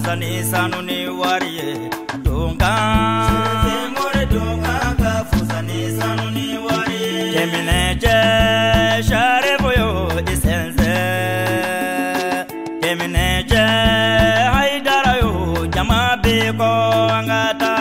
fusa ni sanu ni wari ye donkan Sherifimori donkan ka fusa ni sanu ni wari ye Keminɛcɛ Sharifu yo i sɛnsɛn Keminɛcɛ Hayidara yo jama bɛ kɔ an ka taa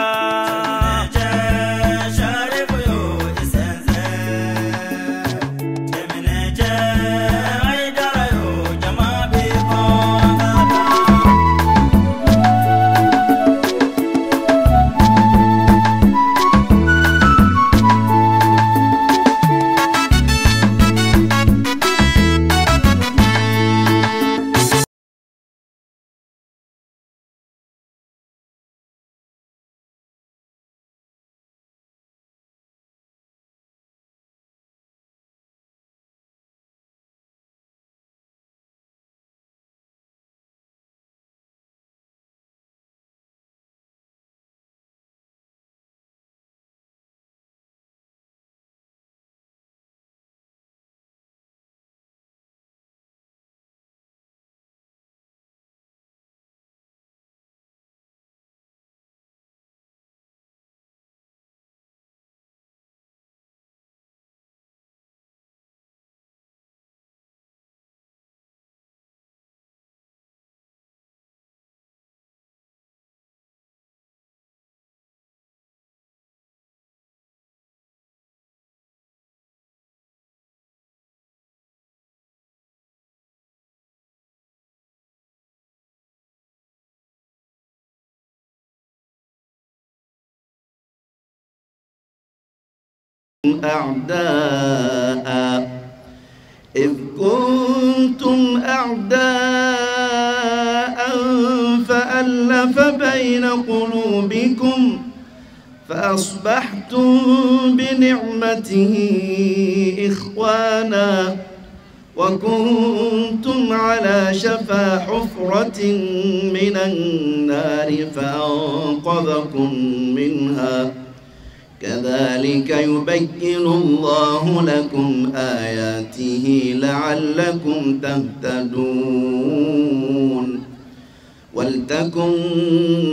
أعداء إذ كنتم أعداء فألف بين قلوبكم فأصبحتم بنعمته إخوانا وكنتم على شفا حفرة من النار فأنقذكم منها كذلك يبين الله لكم آياته لعلكم تهتدون ولتكن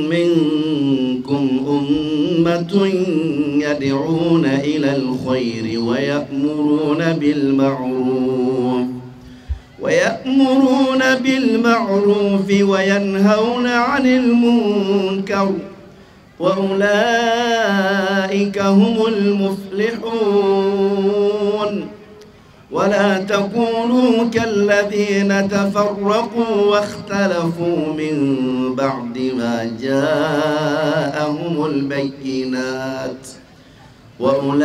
منكم أمة يدعون إلى الخير ويأمرون بالمعروف وينهون عن المنكر وأولئك هم المفلحون ولا تكونوا كالذين تفرقوا واختلفوا من بعد ما جاءهم البينات وأولئك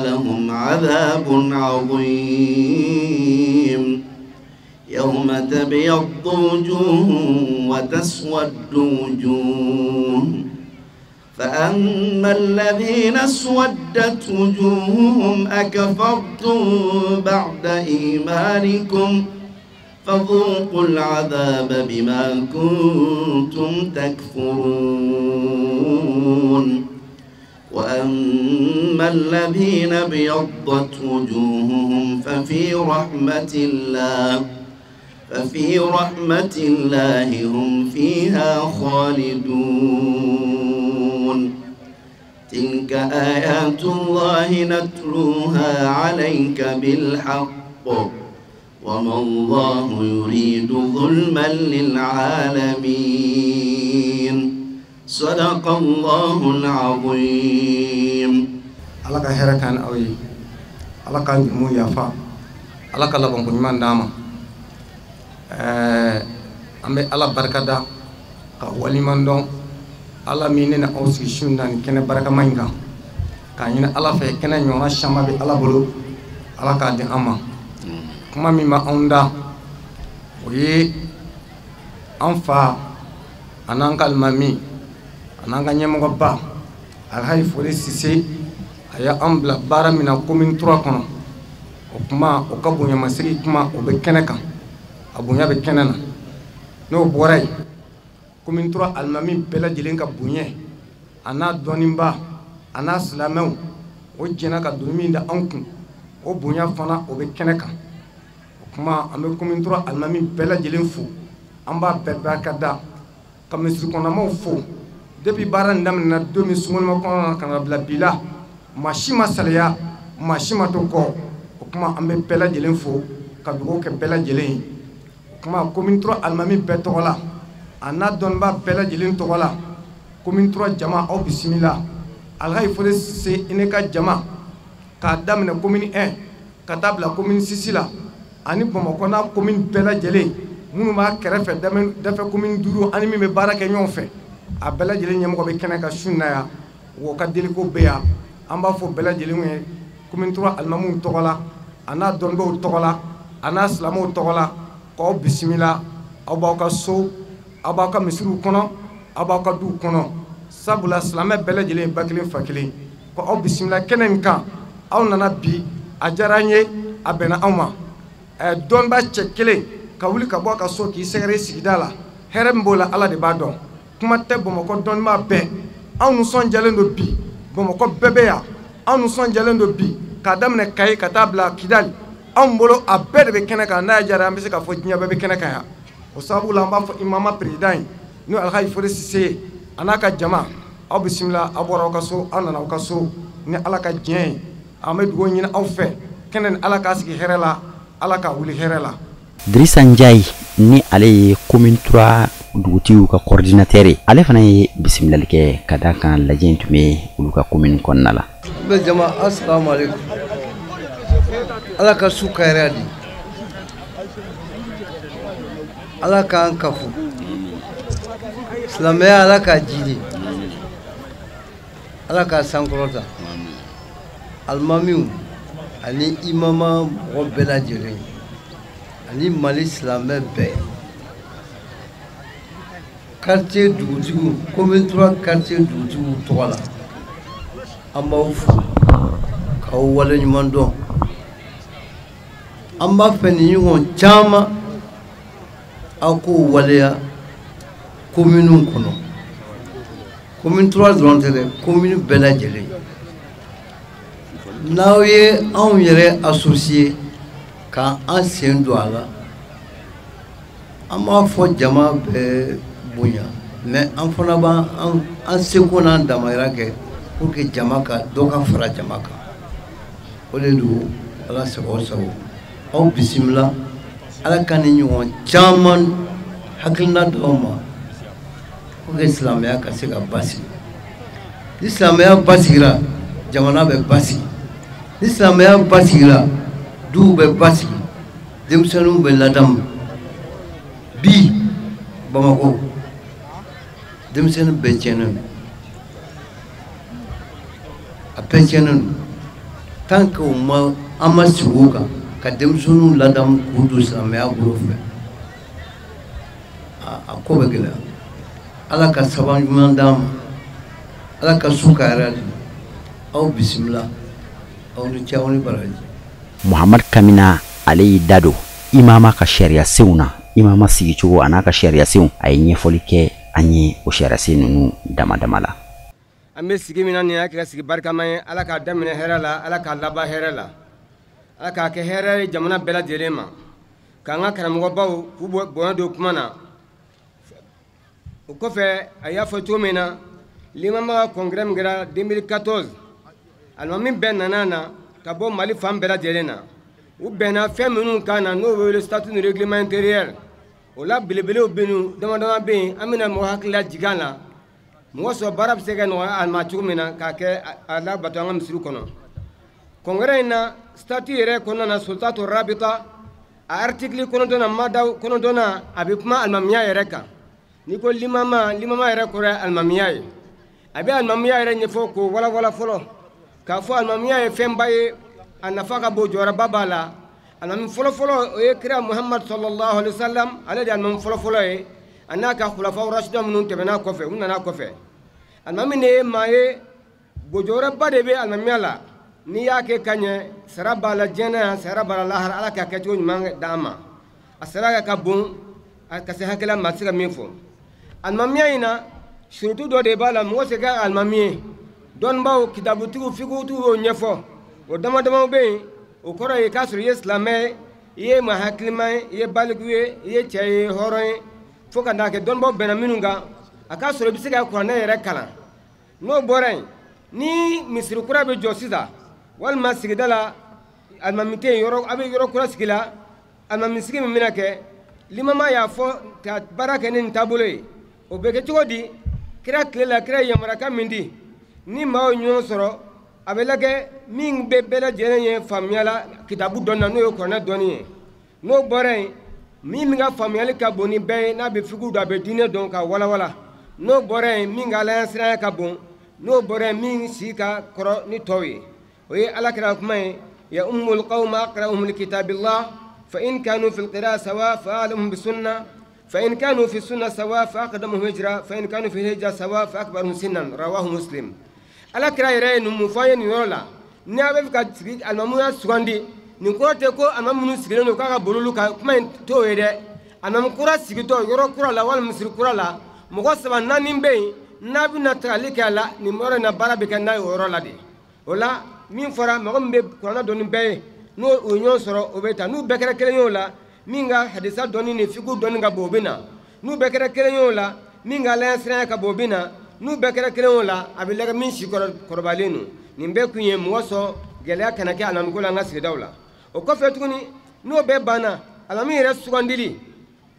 لهم عذاب عظيم يوم تبيض وجوه وتسود وجوه فأما الذين اسودت وجوههم أكفرتم بعد إيمانكم فذوقوا العذاب بما كنتم تكفرون وأما الذين ابيضت وجوههم ففي رحمة الله هم فيها خالدون تلك آيات الله نتلوها عليك بالحق وما الله يريد ظلما للعالمين صدق الله العظيم. Ala ka hɛrɛ k'an aw ye, Ala k'an jurumu yafa, Ala ka labanko ɲuman d'an ma. An bɛ Ala barikada ka waliman dɔn Ala min ne na aw sigi su in na nin kɛnɛ barikama in kan, k'a ɲini Ala fɛ kɛnɛ ɲɔgɔnna caman bɛ Ala bolo, Ala k'a di an ma. Kuma min ma anw da o ye an fa a n'an ka alimami a n'an ka ɲɛmɔgɔba Alhaji Fode Sise, a y'an bila baara min na commune 3 kɔnɔ, o kuma o ka bonyamasegin kuma o bɛ kɛnɛ kan, a bonya bɛ kɛnɛ na. N'o bɔra yen, commune 3 alimami bɛɛ lajɛlen ka bonya a n'a dɔnniba a n'a silamɛw o jɛnna ka doni min da anw kun, o bonya fana o bɛ kɛnɛ kan. O kuma an bɛ commune 3 alimami bɛɛ lajɛlen fo An b'a bɛɛ barika da ka misiri kɔnɔmaw fo. Depuis baara in daminɛna don min sunkalo kɔnɔna na ka na bila bi la, maa si ma salaya, maa si ma to kɔ. O tuma an bɛ bɛɛ lajɛlen fo ka dugawu kɛ bɛɛ lajɛlen ye. O tuma commune 3 alimami bɛɛ tɔgɔ la, a n'a dɔnnibaa bɛɛ lajɛlen tɔgɔ la, commune 3 jama aw bisimila. Alhaji Fode Sise i ne ka jama k'a daminɛ commune 1 ka taa bila commune 6 la ani Bamakɔ n'a commune bɛɛ lajɛlen minnu b'a kɛrɛfɛ dafɛ commune 5 ani min bɛ baara kɛ ɲɔgɔn fɛ, a bɛɛ lajɛlen ɲɛmɔgɔ bɛ kɛnɛ kan su in na yan, wa ka deliko bɛ yan. An b'a fɔ bɛɛ lajɛlen ye commune 3 alimamuw tɔgɔ la, a n'a dɔnnibaaw tɔgɔ la, a n'a silamɛw tɔgɔ la, k'aw bisimila. Aw b'aw ka so, aw b'aw ka misiriw kɔnɔ, aw b'aw ka duw kɔnɔ, sabula silamɛ bɛɛ lajɛlen ye ba kelen fa kelen. Ko aw bisimila kɛnɛ in kan. Aw nana bi, a diyara an ye, a bɛnna anw ma. Dɔnnibaa cɛ kelen ka wuli ka bɔ a ka so k'i sɛgɛrɛ sigida la, hɛrɛ min b'o la Ala de b'a dɔn. Kuma tɛ Bamakɔ dɔnnibaa bɛɛ, anw nisɔndiyalen don bi, Bamakɔ bɛɛ bɛ yan, anw nisɔndiyalen don bi k'a daminɛ Kayi ka taa bila Kidali. Anw bolo a bɛɛ de bɛ kɛnɛ kan, n'a diyara an bɛ se k'a fɔ diɲɛ bɛɛ bɛ kɛnɛ kan yan. O sababu la an b'a fɔ imama président ye n'o ye Alhaji Fode Sise ye, a n'a ka jama, aw bisimila. Aw bɔra aw ka so, aw nana aw ka so ni Ala ka diɲɛ ye. An bɛ dugawu ɲini aw fɛ, kɛnɛ ni Ala k'a sigi hɛrɛ la, Ala k'a wuli hɛrɛ la. Drissa Ndiaye ni ale ye commune 3 dugutigiw ka coordinateur ye, ale fana ye bisimilali kɛ ka da kan lajɛ in tun bɛ olu ka commune kɔnɔna la. N bɛ jama asalamu aleykum. Ala ka su ka hɛrɛ di, Ala k'an kafo, silamɛya Ala k'a jidi, Ala k'a sankɔrɔta. Alimamiw ani imama mɔgɔ bɛɛ lajɛlen ani Mali silamɛ bɛɛ, quartier dugutigiw, commune 3 quartier dugutigiw tɔgɔ la, an b'aw fo k'aw waleɲuman dɔn. An b'a fɛ nin ɲɔgɔn caman aw k'o waleya commune kɔnɔ. Commune 3 dɔrɔn tɛ dɛ, commune bɛɛ lajɛlen. N'aw ye anw yɛrɛ associé k'an sen don a la, an b'a fɔ jama bɛɛ bonya, mais an fana b'an an seko n'an damayira kɛ pour que jama ka dɔ ka fara jama kan. O de don Ala sago sago. Aw bisimila. Ala ka nin ɲɔgɔn caman hakilina d'aw ma pour que silamɛya ka se ka basigi. Ni silamɛya basigira, jamana bɛ basigi. Ni silamɛya basigira, duw bɛ basigi, denmisɛnninw bɛ ladamu. Bi Bamakɔ denmisɛnnin bɛɛ tiɲɛnen don, a bɛɛ tiɲɛnen don. Tant que o ma an ma sigi o kan ka denmisɛnninw ladamu k'u don silamɛya bolo fɛ, a ko bɛ gɛlɛya. Ala ka sababu ɲuman d'an ma, Ala ka su ka hɛrɛ di. Aw bisimila, aw ni ce, aw ni baraji. Muhamad Kamina ale y'i da don imama ka sariya senw na, imama sigicogo a n'a ka sariya senw, a ye ɲɛfɔli kɛ an ye o sariya sen ninnu dama dama la. An bɛ sigi min na nin y'a kɛ sigi barikama ye, Ala k'a daminɛ hɛrɛ la, Ala k'a laban hɛrɛ la, Ala k'a kɛ hɛrɛ ye jamana bɛɛ lajɛlen ma, k'an ka karamɔgɔbaw k'u bonya don kuma na. O kɔfɛ a y'a fɔ cogo min na, limama ka congrès min kɛra 2014, alimami bɛɛ nana na ka bɔ Mali fan bɛɛ lajɛlen na. U bɛnna fɛn minnu kan na n'o bɛ wele statut ni règlement intérieur, o la belebelew bɛ yen, dama dama bɛ yen, an bɛna mɔgɔ hakili lajigin a la. Mɔgɔ sɔrɔ baara bɛ se ka nɔgɔya a ma cogo min na k'a kɛ a labato an ka misiri kɔnɔ. Congrès in na statut yɛrɛ kɔnɔna na, sultatu rabita a article 9 na, mada 9 na, a bɛ kuma alimamiya yɛrɛ kan. N'i ko limama, limama yɛrɛ kɔrɔ ye alimamiya ye. A bɛ alimamiya yɛrɛ ɲɛfɔ k'o walawala fɔlɔ, k'a fɔ alimamiya ye fɛnba ye, a nafa ka bon, jɔyɔrɔba b'a la. Alimami fɔlɔfɔlɔ o ye kira Muhamadu sallallahu alaihi wa sallam, ale de ye alimami fɔlɔfɔlɔ ye, a n'a ka khulafa rashida minnu tɛmɛna kɔfɛ, u nana kɔfɛ. Alimami de ye maa ye, jɔyɔrɔba de bɛ alimamiya la. N'i y'a kɛ ka ɲɛ, sara b'a la diɲɛ na yan, sara b'a la lahara, Ala k'a kɛcogo ɲuman d'an ma. A sara ka bon, a ka se hakɛ la, maa tɛ se ka min fɔ. Alimamiya in na, surutu dɔ de b'a la, mɔgɔ se kɛ alimami ye. Dɔnnibaaw, kitabutigiw, fikutigiw y'o ɲɛfɔ. O dama damaw bɛ yen, o kɔrɔ ye k'a sɔrɔ i ye silamɛ ye, i ye maa hakilima ye, i ye baliku ye, i ye cɛ ye, hɔrɔn ye. Fo ka n'a kɛ dɔnnibaw bɛnna minnu kan, a k'a sɔrɔ i bɛ se ka kuranɛ yɛrɛ kalan. N'o bɔra yen, ni misiri kura bɛ jɔ sisan, walima sigida la alimami tɛ yen, yɔrɔ a bɛ yɔrɔ kura sigi la, alimami sigi min bɛna kɛ, limama y'a fɔ ka baara kɛ ni nin taabolo ye. O bɛ kɛ cogo di? Kira tile la, kira ye yamaruyakan min di, ni maaw ye ɲɔgɔn sɔrɔ, a bɛ lajɛ min bɛ bɛɛ lajɛlen ye faamuya la kitabu dɔnni na, n'o ye kuranɛ dɔnni ye. N'o bɔra yen, min ka faamuyali ka bon ni bɛɛ ye, n'a bɛ figu dɔn, a bɛ diinɛ dɔn ka walawala. N'o bɔra yen, min ka alaɲɛsiranya ka bon. N'o bɔra yen, min si ka kɔrɔ ni tɔw ye. O ye Ala kira kuma ye: ya ummul qawma aqra'uhum li kitabillah, fa in kanu fil qira'a sawa fa a'lamuhum bi sunnah, fa in kanu fi sunnah sawa fa aqdamuhum hijra, fa in kanu fi hijra sawa fa akbaruhum sinnan. Rawahu Muslim. Ala kira yɛrɛ ye nin mun fɔ an ye nin yɔrɔ la? Ni a bɛ fɛ ka sigi alimamuya sugandi, nin kɔrɔ tɛ ko alimami minnu sigilen don k'a ka boli olu kan, kuma in t'o ye dɛ. Alimami kura sigitɔ yɔrɔ kura la walima misiri kura la, mɔgɔ saba naani bɛ yen, n'a bɛna tagali kɛ a la, nin yɔrɔ in na baara bɛ kɛ n'a ye o yɔrɔ la de. O la min fɔra, mɔgɔ min bɛ kuranɛ dɔn ni bɛɛ ye, n'o o ye ɲɔgɔn sɔrɔ, o bɛ ta. N'u bɛɛ kɛra kelen ye o la, min ka hadisa dɔnni ni fiku dɔnni ka bon, o bɛ na. N'u bɛɛ kɛra kelen ye o la, min ka alaɲɛsiranya ka bon, o bɛ na. N'u bɛɛ kɛra kelen o la, a bɛ lajɛ min si kɔrɔbalen don. Nin bɛɛ kun ye mɔgɔ sɔn gɛlɛya kana kɛ alimamiko la an ka sigidaw la. O kɔfɛ tuguni, n'o bɛɛ banna, alimami yɛrɛ sugandili,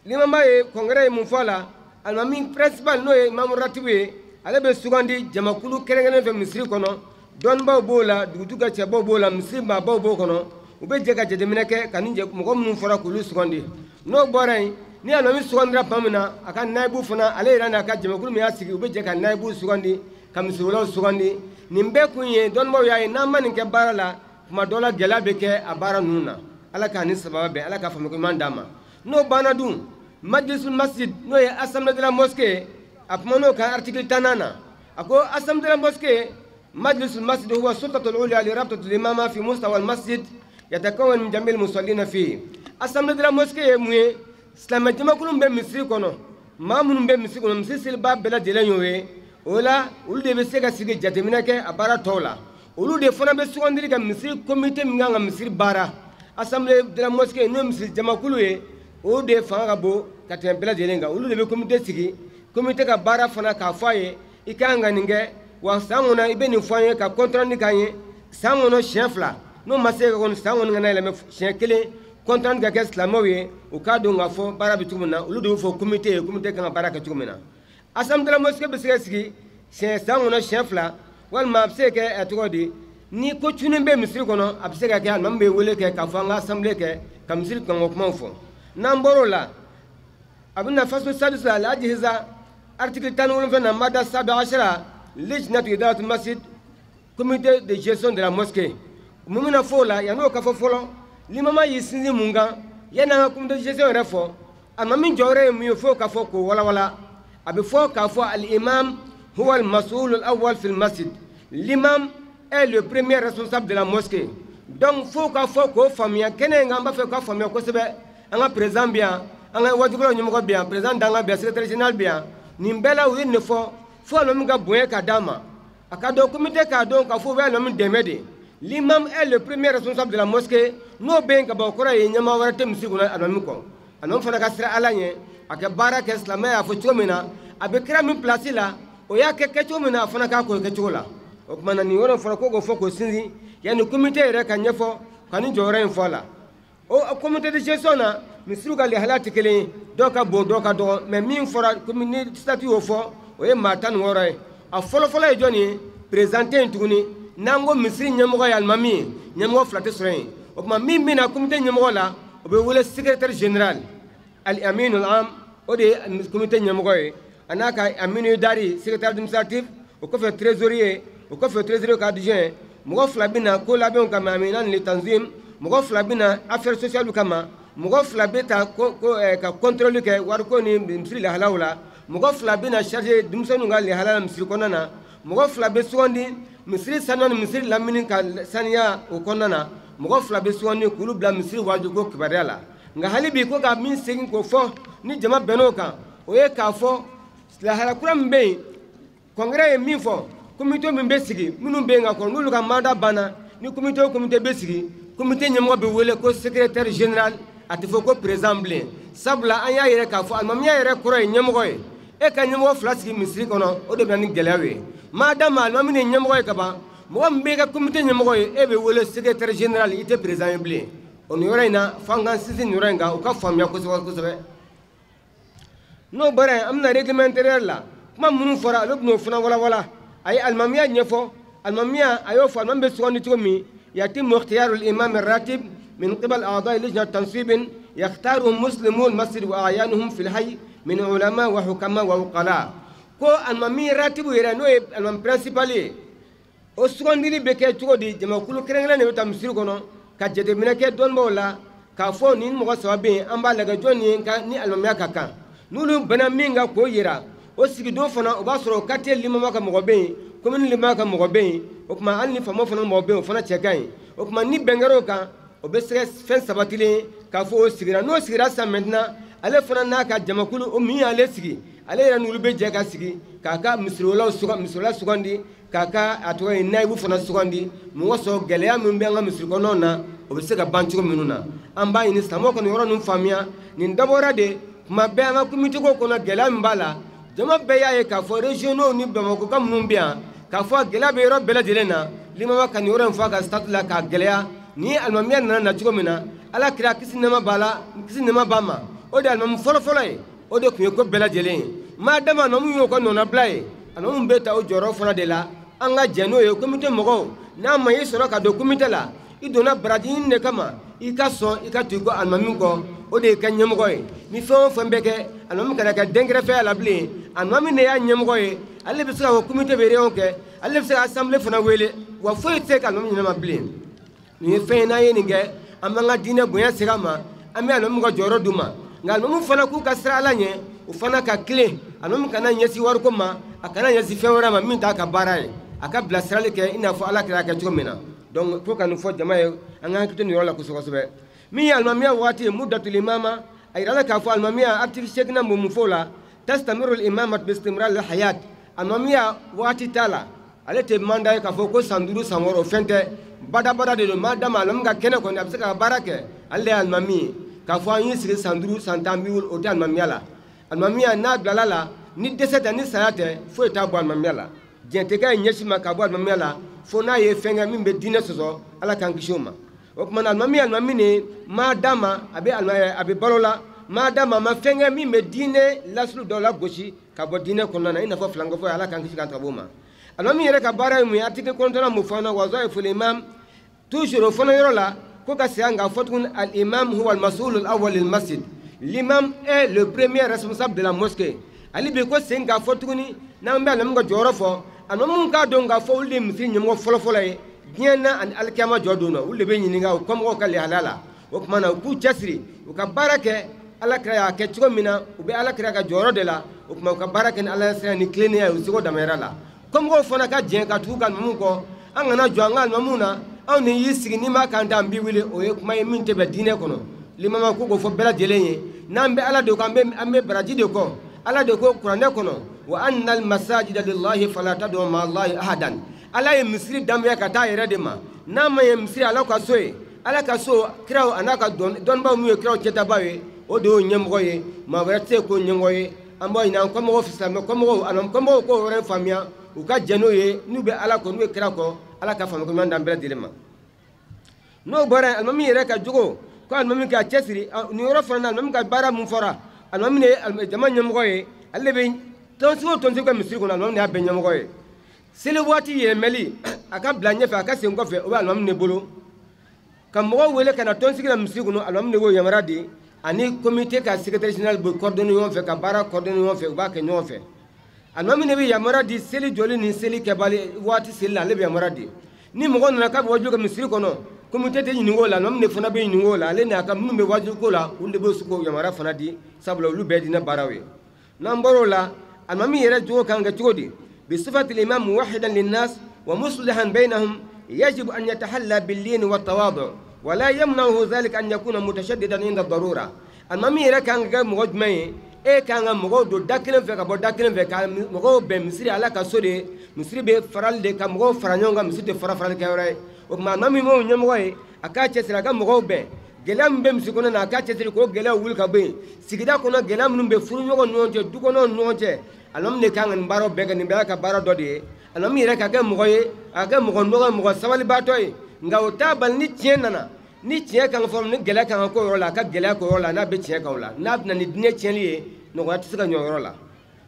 limama ye congrès ye mun fɔ a la? Alimami principal, n'o ye imamu ratibu ye, ale bɛ sugandi jamakulu kɛrɛnkɛrɛnnen fɛ misiri kɔnɔ. Dɔnnibaw b'o la, dugutigi ka cɛbaw b'o la, misiri maabaw b'o kɔnɔ. U bɛ jɛ ka jateminɛ kɛ ka ni mɔgɔ minnu fɔra k'olu sugandi. N'o bɔra yen, ni alimami sugandira tuma min na, a ka nayibu fana, ale yɛrɛ n'a ka jamakulu min y'a sigi, u bɛ jɛ ka nayibu sugandi, ka misiriwɛrɛw sugandi. Nin bɛɛ kun ye dɔnnibaw y'a ye, n'an ma nin kɛ baara la, tuma dɔ la gɛlɛya bɛ kɛ a baara ninnu na. Ala k'a ni sababa bɛn, Ala k'a faamuko ɲuman d'an ma. N'o banna dun, majlisul masjid, n'o ye assemblée de la mosquée, a kuman'o kan article 10nan na. A ko assemblée de la mosquée, majlisul masjid huwa sultatul ulya li rabtatil imama fi mustawa al masjid yatakawwan min jami'il musallina fihi. Assemblée de la mosquée ye mun ye? Silamɛ jamakulu bɛ misiri kɔnɔ, maa minnu bɛ misiri kɔnɔ, misiri seliba bɛɛ lajɛlen y'o ye. O la olu de bɛ se ka sigi jateminɛ kɛ a baara tɔw la. Olu de fana bɛ sugandili kɛ misiri comité min kan ka misiri baara. Assemblée de la mosquée, n'o ye misiri jamakulu ye, o de fanga ka bon ka tɛmɛ bɛɛ lajɛlen kan. Olu de bɛ comité sigi, comité ka baara fana k'a fɔ a ye, i ka kan ka nin kɛ, wa san kɔnɔ i bɛ nin fɔ an ye, ka compte rendu k'an ye san kɔnɔ siɲɛ 2. N'o ma se ka kɔni, san kɔni kana yɛlɛmɛ siɲɛ 1, compte rendu ka kɛ silamɛw ye, u k'a dɔn k'a fɔ baara bɛ cogo min na. Olu de bɛ fɔ comité ye, comité kan ka baara kɛ cogo min na. Assemblée de la mosquée bɛ se ka sigi siɲɛ san kɔnɔ siɲɛ 2, walima a bɛ se ka kɛ a tɔgɔ di, ni ko cunnen bɛ misiri kɔnɔ, a bɛ se ka kɛ alimami bɛ wele kɛ k'a fɔ an ka assemblée kɛ ka misiri kanko kumaw fɔ. N'an bɔr'o la, a bɛ na faso sadis la, al-ajhiza, article 17 na, mada sabi ashara, lijnatu idaratu masjid, comité de gestion de la mosquée. Mun bɛna fɔ o la? Yann'o ka fɔ fɔlɔ, limama y'i sinsin mun kan yanni an ka comité de gestion yɛrɛ fɔ? Alimami jɔyɔrɔ ye mun ye? F'o ka fɔ k'o walawala. A bɛ fɔ k'a fɔ al-imam huwa al-mas'ul al-awwal fil masjid, l'imam est le premier responsable de la mosquée. Donc f'o ka fɔ k'o faamuya kɛnɛ in kan. An b'a fɛ k'a faamuya kosɛbɛ. An ka président bɛ yan, an ka wajukɛlaw ɲɛmɔgɔ bɛ yan, président dankan bɛ yan, secrétaire général bɛ yan. Nin bɛɛ la, u ye nin fɔ fo alimami ka bonya ka d'a ma. A ka dɔn comité k'a dɔn k'a fɔ u bɛ alimami dɛmɛ de. L'imam est le premier responsable de la mosquée. N'o bɛ yen ka ban, o kɔrɔ ye ɲɛmaa wɛrɛ tɛ misiri kɔnɔ alimami kɔ. Alimami fana ka siran Ala ɲɛ, a ka baara kɛ silamɛya y'a fɔ cogo min na, a bɛ kira min place la, o y'a kɛ kɛcogo min na, a fana k'a k'o kɛcogo la. O tuma na, nin yɔrɔ fɔra ko k'o fɔ k'o sinsin yanni comité yɛrɛ ka ɲɛfɔ ka nin jɔyɔrɔ in fɔ a la. O comité de gestion na, misiriw ka lahalaya tɛ kelen ye, dɔw ka bon, dɔw ka dɔgɔ, mais min fɔra ni statut y'o fɔ, o ye maa 16 ye. A fɔlɔfɔlɔ ye jɔnni ye? Président tɛ yen tuguni. N'an ko misiri ɲɛmɔgɔ ye alimami ye, ɲɛmɔgɔ 2 tɛ sɔrɔ yen. O tuma min bɛ na comité ɲɛmɔgɔ la, o bɛ wele secrétaire général, al-aminul am, o de ye comité ɲɛmɔgɔ ye, a n'a ka aminu idari, secrétaire administratif, o kɔfɛ trésorier, o kɔfɛ trésorier ka adjoint. Mɔgɔ 2 bɛ na ko labɛnw kama, aminan li tanzim. Mɔgɔ 2 bɛ na affaires sociales kama. Mɔgɔ 2 bɛ ta ka contrôle kɛ wariko ni misiri lahalaw la. Mɔgɔ 2 bɛ na chargé denmisɛnninw ka lahala la misiri kɔnɔna na. Mɔgɔ 2 bɛ sugandi misiri sanuya ni misiri lamini ka saniya o kɔnɔna na. Mɔgɔ 2 bɛ sugandi k'olu bila misiri wajuko kibaruya la. Nka hali bi, ko ka min segin k'o fɔ ni jama bɛnn'o kan, o ye k'a fɔ lahala kura min bɛ yen, congrès ye min fɔ, comité min bɛ sigi, minnu bɛ yen ka kɔrɔ, n'olu ka mandat banna, ni comité o comité bɛ sigi, comité ɲɛmɔgɔ bɛ wele ko secrétaire général. a tɛ fɔ ko président bilen. Sabula an y'a yɛrɛ k'a fɔ alimamiya yɛrɛ kɔrɔ ye ɲɛmɔgɔ ye. E ka ɲɛmɔgɔ fila sigi misiri kɔnɔ, o de bɛ na ni gɛlɛyaw ye. Maadama alimami ni ɲɛmɔgɔ ye ka ban, mɔgɔ min b'i ka comité ɲɛmɔgɔ ye, e bɛ wele secrétaire général, i tɛ président ye bilen. O nin yɔrɔ in na, f'an k'an sinsin nin yɔrɔ in kan, u ka faamuya kosɛbɛ kosɛbɛ. N'o bɔra yen, an bɛna règlement intérieur la. Kuma minnu fɔra, ale bɛn'o fana walawala. A ye alimamiya ɲɛfɔ. Alimamiya a y'o fɔ, alimami bɛ sugandi cogo min. يتم اختيار الإمام الراتب من قبل أعضاء لجنة تنصيب يختارهم مسلمو المسجد وأعيانهم في الحي من علماء وحكماء ووقلاء. Ko alimami ratibu yɛrɛ, n'o ye alimami principal ye, o sugandili bɛ kɛ cogo di? Jamakulu kɛrɛnkɛrɛn de bɛ taa misiri kɔnɔ ka jateminɛ kɛ dɔnnibaw la k'a fɔ nin mɔgɔ saba bɛ yen, an b'a lajɛ jɔn ye ni alimamiya ka kan. N'olu bɛnna min kan k'o yira, o sigidon fana o b'a sɔrɔ quartier limama ka mɔgɔ bɛ yen, commune limama ka mɔgɔ bɛ yen, o tuma hali ni faamaw fana mɔgɔ bɛ yen, o fana cɛ ka ɲi. O tuma ni bɛn kɛra o kan, o bɛ se fɛn sabatilen ye k'a fɔ o sigira. N'o sigira sisan maintenant, ale fana n'a ka jamakulu, o min y'ale sigi, ale yɛrɛ n'olu bɛ jɛ ka sigi k'a ka misiriwalaw misiriwala sugandi, k'a ka a tɔgɔ ye nayibu fana sugandi. Mɔgɔ sɔrɔ gɛlɛya min bɛ an ka misiri kɔnɔnaw na, o bɛ se ka ban cogo minnu na. An b'a ɲini silamɛw ka nin yɔrɔ ninnu faamuya. Nin dabɔra de tuma bɛɛ an ka comité ko kɔnɔ, gɛlɛya min b'a la, jama bɛɛ y'a ye k'a fɔ régionaux ni Bamakɔka minnu bɛ yan, k'a fɔ gɛlɛya bɛ yɔrɔ bɛɛ lajɛlen na. Limama ka nin yɔrɔ in fɔ a ka statut la k'a gɛlɛya. Ni alimamiya nana na cogo min na, Ala kira kisi nɛɛma b'a la, kisi nɛɛma b'a ma, o de ye alimami fɔlɔfɔlɔ ye, o de tun ye ko bɛɛ lajɛlen ye. Maadama alimami y'o ka nɔnabila ye, alimami bɛ ta o jɔyɔrɔ fana de la. An ka jɛn n'o ye comité mɔgɔw, n'a ma i sɔrɔ ka don comité la, i donna baraji ɲini de kama, i ka sɔn i ka tugu alimami kɔ, o de y'i ka ɲɛmɔgɔ ye. Ni fɛn o fɛn bɛ kɛ, alimami kana kɛ dɛnkɛrɛfɛya la bilen. Alimami de y'a ɲɛmɔgɔ ye, ale bɛ se ka fɔ comité bɛ réunion kɛ, ale bɛ se ka assemblée fana wele, wa foyi tɛ se ka alimami ɲɛnama bilen. Nin ye fɛn ye, n'an ye nin kɛ, an b'an ka diinɛ bonya segin a ma, an bɛ alimami ka jɔyɔrɔ d'u ma. Nka alimami fana k'u ka siran Ala ɲɛ, u fana ka tilen. Alimami kana ɲɛsin wariko ma, a kana ɲɛsin fɛn wɛrɛ ma min t'a ka baara ye. A ka bilasirali kɛ i n'a fɔ Ala kira kɛ cogo min na. Donc fo ka nin fɔ jama ye, an ka hakili to nin yɔrɔ la kosɛbɛ kosɛbɛ. Min ye alimamiya waati ye, muddatul imama, a yirala k'a fɔ alimamiya article seeginna mun mun fɔ o la, tastamiru al-imamatu bi istimrar al-hayat. Alimamiya waati t'a la, ale tɛ mandat ye k'a fɔ ko san 5 san 6, o fɛn tɛ, badabada de don. Maadama alimami ka kɛnɛ kɔni, a bɛ se ka baara kɛ, ale de ye alimami ye. K'a fɔ an y'i sigi san 5 san 10 bi o tɛ alimamiya la. Alimamiya n'a bilala la, ni dɛsɛ tɛ, ni saya tɛ, foyi t'a bɔ alimamiya la. Diɲɛ tɛ kɛ ɲɛsin ma k'a bɔ alimamiya la fo n'a ye fɛn kɛ min bɛ diinɛ sɔsɔ, Ala k'an kisi o ma. O tuma na alimami ni maadama a bɛ balo la, maadama a ma fɛn kɛ min bɛ diinɛ lasulu dɔw la gosi ka bɔ diinɛ kɔnɔna na, i n'a fɔ filankafo ye, Ala k'an kisi k'an ta bɔ o ma. Alimami yɛrɛ ka baara ye mun ye? Article 9 mun fɔ an na, wazaiful imam, toujours o fana yɔrɔ la, ko ka segin k'a fɔ tuguni, al imam huwa al mas'ul al awwal lil masjid, l'imam est le premier responsable de la mosquée. Ale bi ko segin k'a fɔ tuguni, n'an bɛ alimami ka jɔyɔrɔ fɔ, alimami k'a dɔn k'a fɔ olu de ye misiri ɲɛmɔgɔ fɔlɔfɔlɔ ye diɲɛ na ani alikiyama jɔ don na, olu de bɛ ɲininka u kɔmɔgɔw ka lihala la. O tuma na u k'u cɛsiri, u ka baara kɛ Ala kira y'a kɛ cogo min na, u bɛ Ala kira ka jɔyɔrɔ de la. O tuma u ka baara kɛ ni Ala sira ni tilennenya ye u seko damayira la. Kɔmɔgɔw fana ka jɛn ka tugu ka alimamiw kɔ, an kana jɔ an ka alimamiw na, anw ni y'i sigi n'i m'a kan da an b'i wele, o ye kuma ye min tɛ bɛn diinɛ kɔnɔ. Limama ko k'o fɔ bɛɛ lajɛlen ye, n'an bɛ Ala de kɔ, an bɛ baraji de kɔ. Ala de ko kuranɛ kɔnɔ, wa anna al-masajida lillahi fala tad'u ma'a Allahi ahadan. Ala ye misiri danbɛya ka taa yɛrɛ de ma. N'a ma ye misiri Ala ka so ye, Ala ka so kiraw a n'a ka dɔnnibaw min ye kiraw cɛtabaw ye, o de y'o ɲɛmɔgɔ ye, maa wɛrɛ tɛ se k'o ɲɛmɔgɔ ye. An b'a ɲini an kɔmɔgɔw fɛ, silamɛ kɔmɔgɔw ani kɔmɔgɔw k'o yɔrɔ in faamuya, u ka jɛn n'o ye, n'u bɛ Ala kɔ, n'u ye kira kɔ, Ala ka faamuya ɲuman d'an bɛɛ lajɛlen ma. N'o bɔra yen, alimami yɛrɛ ka jogo, ko alimami k'a cɛsiri nin yɔrɔ fana na, alimami ka baara mun fɔra, alimami de ye jama ɲɛmɔgɔ ye, ale de bɛ tɔnsigi o tɔnsigi kɛ misiri kɔnɔ, alimami de y'a bɛɛ ɲɛmɔgɔ ye. Seli waati yɛlɛmɛli, a ka bila ɲɛfɛ, a ka segin kɔfɛ, o bɛ alimami de bolo. Ka mɔgɔw wele ka na tɔnsigi la misiri kɔnɔ, alimami de b'o yamaruya di, ani comité ka secrétaire général bɛ coordonner ɲɔgɔn fɛ, ka baara coordonner ɲɔgɔn fɛ, u b'a kɛ ɲɔgɔn fɛ. Alimami de bɛ yamaruya di seli jɔli ni seli kɛbali waati seli la, ale bɛ yamaruya di. Ni mɔgɔ nana k'a bɛ wajibi kɛ misiri kɔnɔ, comité tɛ ɲininka o la, alimami de fana bɛ ɲininka o la, ale n'a ka minnu bɛ wajibi ko la, olu de bɛ se k'o yamaruya fana di, sabula olu bɛɛ diinɛ baaraw ye. N'an bɔr'o la, alimami yɛrɛ jogo kan ka kɛ cogo di? بصفة الإمام موحدا للناس ومصلحا بينهم، يجب أن يتحلى باللين والتواضع، ولا يمنعه ذلك أن يكون متشددا عند الضرورة. Alimami yɛrɛ kan ka kɛ mɔgɔ jumɛn ye? E kan ka mɔgɔw don da kelen fɛ ka bɔ da kelen fɛ, ka mɔgɔw bɛn. Misiri Ala ka so de ye, misiri bɛ farali de ka mɔgɔw fara ɲɔgɔn kan, misiri tɛ fara farali kɛyɔrɔ ye. O tuma alimami m'o ɲɛmɔgɔ ye, a k'a cɛsiri a ka mɔgɔw bɛn. Gɛlɛya min bɛ misi kɔnɔ na, a k'a cɛsiri k'o gɛlɛyaw wuli ka bɔ yen. Sigida kɔnɔ gɛlɛya minnu bɛ furuɲɔgɔn ni ɲɔgɔn cɛ, du kɔnɔw ni ɲɔgɔn cɛ, alimami de kan ka nin baaraw bɛɛ kɛ. Nin bɛɛ y'a ka baara dɔ de ye. Alimami yɛrɛ ka kɛ mɔgɔ ye, a ka kɛ mɔgɔ nɔgɔ, mɔgɔ sabalibaatɔ ye. Nka o t'a bali ni tiɲɛ nana, ni tiɲɛ kan ka fɔ, ni gɛlɛya kan ka k'o yɔrɔ la, a ka gɛlɛya k'o yɔrɔ la, n'a bɛ tiɲɛ kan o la, n'a bɛ na ni diinɛ tiɲɛli ye, nɔgɔya tɛ se ka ɲɔ o yɔrɔ la.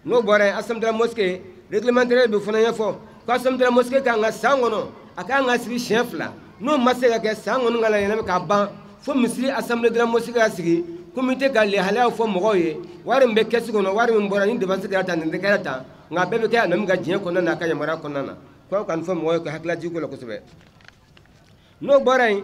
N'o bɔra yen, assemblée de la mosquée réglementaire bɛ fana ɲɛfɔ ko assemblée de la mosquée kan ka san kɔnɔ, a kan ka sigi siɲɛ 2. N'o ma se ka kɛ, san kɔni ka yɛlɛma k'a ban fo misiri assemblée de la mosquée ka sigi, comité ka lehalayaw fɔ mɔgɔw ye, wari min bɛ kɛsi kɔnɔ, wari min bɔra, ni dépense kɛra tan, nin tɛ kɛra tan, nka a bɛɛ bɛ kɛ alimami ka diɲɛ kɔnɔna na, a ka yamaruya kɔnɔna na. K'aw ka nin fɔ mɔgɔw ye ka hakililajigin ko la kosɛbɛ. N'o bɔra yen,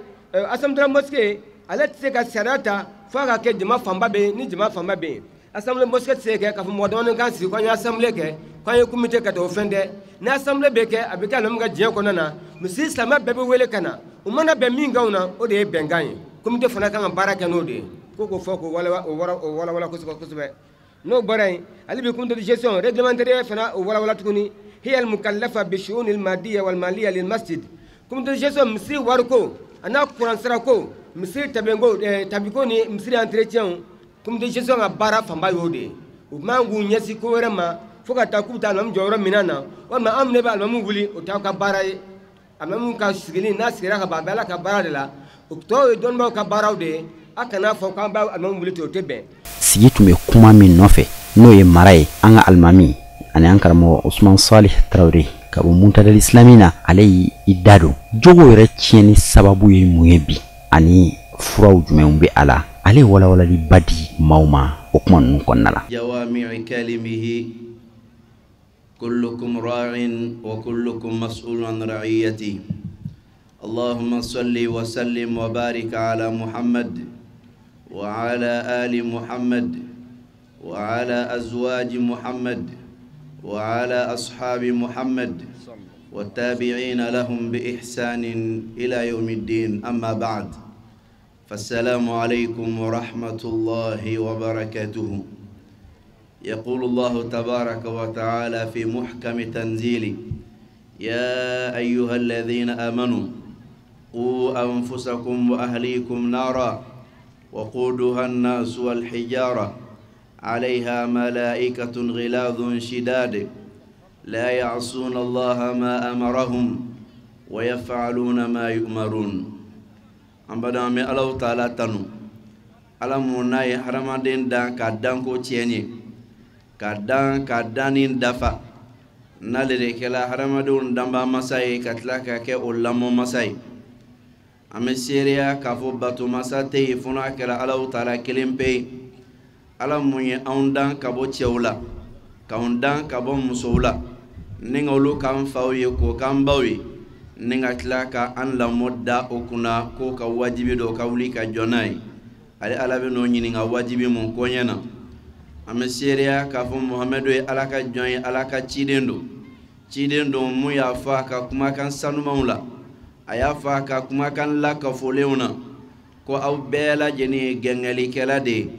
assemblée de la mosquée ale tɛ se ka sariya ta f'a ka kɛ jama fanba bɛ yen. Ni jama fanba bɛ yen, assemblée mosquée tɛ se ka kɛ k'a fɔ mɔgɔ damadɔ k'an sigi k'an ye assemblée kɛ, k'an ye comité kɛ ten, o fɛn tɛ. Ni assemblée bɛ kɛ, a bɛ kɛ alimami ka diɲɛ kɔnɔna na, misiri silamɛ bɛɛ bɛ wele ka na, u mana bɛn min kan na, o de ye bɛnkan ye. Comité fana kan ka baara kɛ n'o de ye. Ko k'o fɔ k'o walawala kosɛbɛ kosɛbɛ. N'o bɔra yen, ale bɛ comité de gestion réglementaire fana o walawala tuguni. Hiya al-mukallafa bi shu'un al-madiyya wal maliyya lil masjid. Comité de gestion, misiri wariko a n'a kuran sirako, misiri tabiko, tabiko ni misiri entretien, comité de gestion ka baara fanba y'o de ye. U man k'u ɲɛsin ko wɛrɛ ma fo ka taa k'u bɛ taa alimami jɔyɔrɔ minɛ na, walima anw de bɛ alimami wuli, o t'aw ka baara ye. Alimami ka sigili, n'a sigira ka ban, a bɛ Ala ka baara de la. O tɔw ye dɔnnibaaw ka baaraw de ye. A kana fɔ k'an b'a alimami wuli ten, o tɛ bɛn. Sigi tun bɛ kuma min nɔfɛ, n'o ye mara ye, an ka alimami ani an karamɔgɔ Usman Salih Tarawele ka bɔ Muntadali Islami na, ale y'i da don jogo yɛrɛ tiɲɛni sababu ye mun ye bi, ani furaw jumɛnw bɛ a la. Ale ye walawalaliba di maaw ma o kuma ninnu kɔnɔna la. Jawami'i kalimihi kullukum ra'in wa kullukum mas'ulun an ra'iyati. Allahumma salli wa sallim wa barik ala Muhammad wa ala ali Muhammad wa ala azwaji Muhammad wa ala ashabi Muhammad wa tabi'ina lahum bi ihsanin ila yawmiddin. Amma ba'd. فالسلام عليكم ورحمة الله وبركاته. يقول الله تبارك وتعالى في محكم تنزيله: يا أيها الذين آمنوا قوا أنفسكم وأهليكم نارا وقودها الناس والحجارة عليها ملائكة غلاظ شداد لا يعصون الله ما أمرهم ويفعلون ما يؤمرون. An bada an bɛ Alahu taala tanu, Ala mun n'a ye hadamaden dan ka danko tiɲɛ ye, ka dan ka danni dafa, n'ale de kɛla hadamadenw danba masa ye ka tila ka kɛ o lamɔ masa ye. An bɛ seereya k'a fɔ bato masa tɛ yen fo n'a kɛra Alahu taala kelen pe ye. Ala mun ye anw dan ka bɔ cɛw la, k'anw dan ka bɔ musow la, ni ka olu k'an faw ye k'o k'an baw ye, ni ka tila ka an lamɔ da o kunna k'o ka wajibi dɔ ka wuli ka jɔ n'a ye. Ale Ala bɛ n'o ɲininka wajibi mun koɲɛ na. An bɛ seereya k'a fɔ Muhamadu ye Ala ka jɔn ye, Ala ka ciden don, ciden don mun y'a fɔ a ka kumakan sanumanw la, a y'a fɔ a ka kumakan lakafolenw na ko aw bɛɛ lajɛlen ye gɛngɛlikɛla de ye.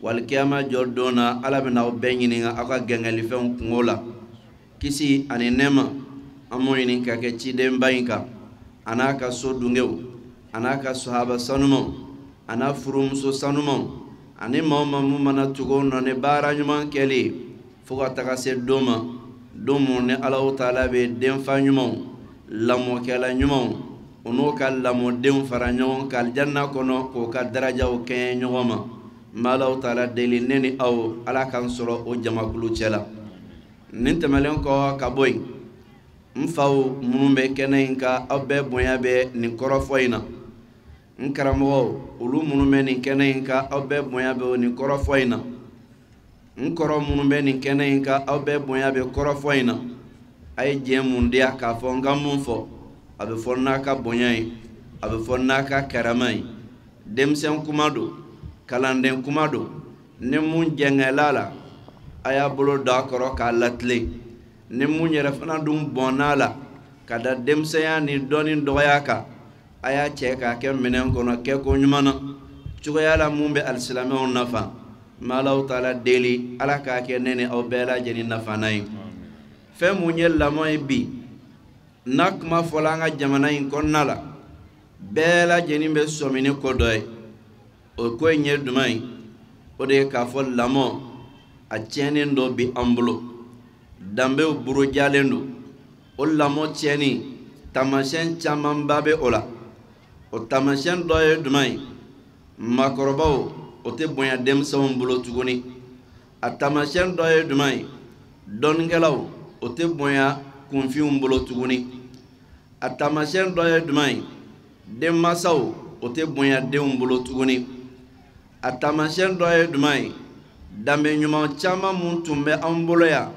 Walikiyama jɔ don na, Ala bɛna aw bɛɛ ɲininka aw ka gɛngɛlifɛnw kungo la. Kisi ani nɛɛma an m'o ɲini ka kɛ cidenba in kan, a n'a ka so dungew, a n'a ka sahaba sanumanw, a n'a furumuso sanumanw, ani maa o maa mun mana tugu o nɔ ni baara ɲuman kɛli ye fo ka taga se don ma, don mun ni Alahu taala bɛ denfa ɲumanw, lamɔkɛla ɲumanw, o n'o ka lamɔdenw fara ɲɔgɔn kan alijanna kɔnɔ k'o ka darajaw kɛɲɛ ɲɔgɔn ma. N bɛ Alahu taala deli ne ni aw, Ala k'an sɔrɔ o jamakulu cɛ la. Nin tɛmɛnen kɔ ka bɔ yen, n faw minnu bɛ kɛnɛ in kan, aw bɛɛ bonya bɛ nin kɔrɔfɔ in na. N karamɔgɔw, olu minnu bɛ nin kɛnɛ in kan, aw bɛɛ bonya bɛ nin kɔrɔfɔ in na. N kɔrɔ minnu bɛ nin kɛnɛ in kan, aw bɛɛ bonya bɛ kɔrɔfɔ in na. A ye diɲɛ mun diya k'a fɔ n ka mun fɔ, a bɛ fɔ n'a ka bonya ye, a bɛ fɔ n'a ka karama ye. Denmisɛn kuma don, kalanden kuma don, ni mun jɛngɛla la, a y'a bolo don a kɔrɔ k'a latilen. Ni mun yɛrɛ fana dun bɔnna la ka da denmisɛnya ni dɔnni dɔgɔya kan, a y'a cɛ k'a kɛ minɛn kɔnɔ kɛko ɲuman na, cogoya la mun bɛ alisilamɛw nafa. N bɛ Alahu taala deli, Ala k'a kɛ ne ni aw bɛɛ lajɛlen nafana ye. Fɛn mun ye lamɔ ye bi, n'a kuma fɔla an ka jamana in kɔnɔna la, bɛɛ lajɛlen bɛ sɔmi ni ko dɔ ye. O ko in ye jumɛn ye? O de ye k'a fɔ lamɔ a tiɲɛnen dɔ bi an bolo, danbew burujalen don. O lamɔ tiɲɛni taamasiyɛn camanba bɛ o la. O taamasiyɛn dɔ ye jumɛn ye? Maakɔrɔbaw o tɛ bonya denmisɛnw bolo tuguni. A taamasiyɛn dɔ ye jumɛn ye? Dɔnnikɛlaw o tɛ bonya kunfinw bolo tuguni. A taamasiyɛn dɔ ye jumɛn ye? Denmansaw o tɛ bonya denw bolo tuguni. A taamasiyɛn dɔ ye jumɛn ye? Danbe ɲuman caman mun tun bɛ an bolo yan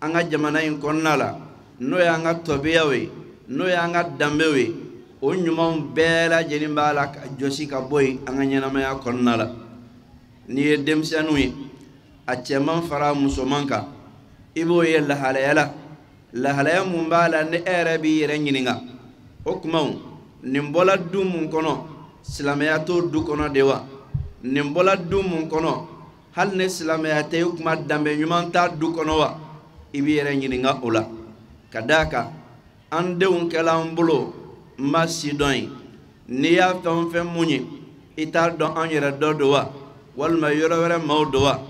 an ka jamana in kɔnɔna la, n'o y'an ka tɔbiyaw ye, n'o y'an ka danbew ye, o ɲumanw bɛɛ lajɛlen b'a la ka jɔsi ka bɔ yen an ka ɲɛnamaya kɔnɔna la. N'i ye denmisɛnninw ye, a cɛman fara musoman kan, i b'o ye lahalaya la, lahalaya mun b'a la ni e yɛrɛ b'i yɛrɛ ɲininka o kumaw, nin bɔla du mun kɔnɔ, silamɛya t'o du kɔnɔ de wa? Nin bɔla du mun kɔnɔ, hali ni silamɛya tɛ, i kuma danbe ɲuman t'a du kɔnɔ wa? I b'i yɛrɛ ɲininka o la. Ka d'a kan an denw kɛla an bolo n ma si dɔn ye, n'i y'a fɛn o fɛn mun ye, i t'a dɔn an yɛrɛ dɔ don wa, walima yɔrɔ wɛrɛ maaw don wa?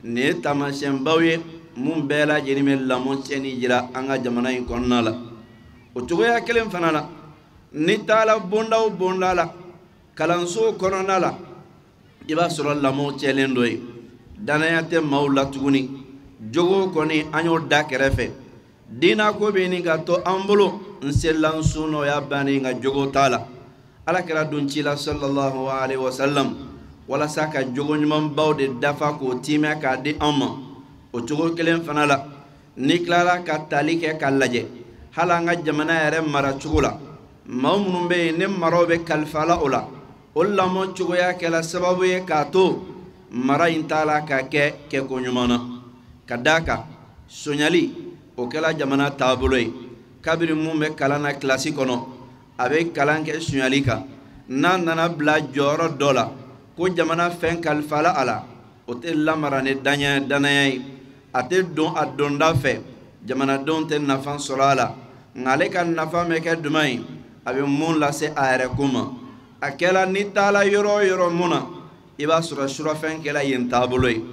Nin ye taamasiyɛnbaw ye mun bɛɛ lajɛlen bɛ lamɔ tiɲɛni jira an ka jamana in kɔnɔna la. O cogoya kelen fana la, n'i taara bonda o bonda la, kalanso kɔnɔna la, i b'a sɔrɔ lamɔ tiɲɛlen dɔ ye. Danaya tɛ maaw la tuguni, jogo kɔni an y'o da kɛrɛfɛ. Diinɛ ko bɛ ɲini ka to an bolo, n selila n sun o y'a bannen, nka jogo t'a la. Ala kɛra don ci la sallallahu alaihi wa sallam walasa ka jogo ɲumanbaw de dafa k'o tiimɛ k'a di an ma. O cogo kelen fana la, n'i tilara ka tali kɛ k'a lajɛ, hali an ka jamana yɛrɛ mara cogo la, maa minnu bɛ yen ni maraw bɛ kalifa la o la, o lamɔ cogoya kɛla sababu ye k'a to mara in t'a la ka kɛ kɛko ɲuman na. Ka d'a kan sonyali o kɛla jamana taabolo ye. Kabini mun bɛ kalan na kilasi kɔnɔ, a bɛ kalan kɛ sonyali kan. N'a nana bila jɔyɔrɔ dɔ la ko jamana fɛn kalifala a la, o tɛ lamara ni danaya ye, a tɛ don a donda fɛ, jamanadenw tɛ nafa sɔrɔ a la. Nka ale ka nafa bɛ kɛ jumɛn ye? A bɛ mun lase a yɛrɛ ko ma. A kɛla n'i taara yɔrɔ o yɔrɔ mun na, i b'a sɔrɔ surafɛn kɛla yen taabolo ye.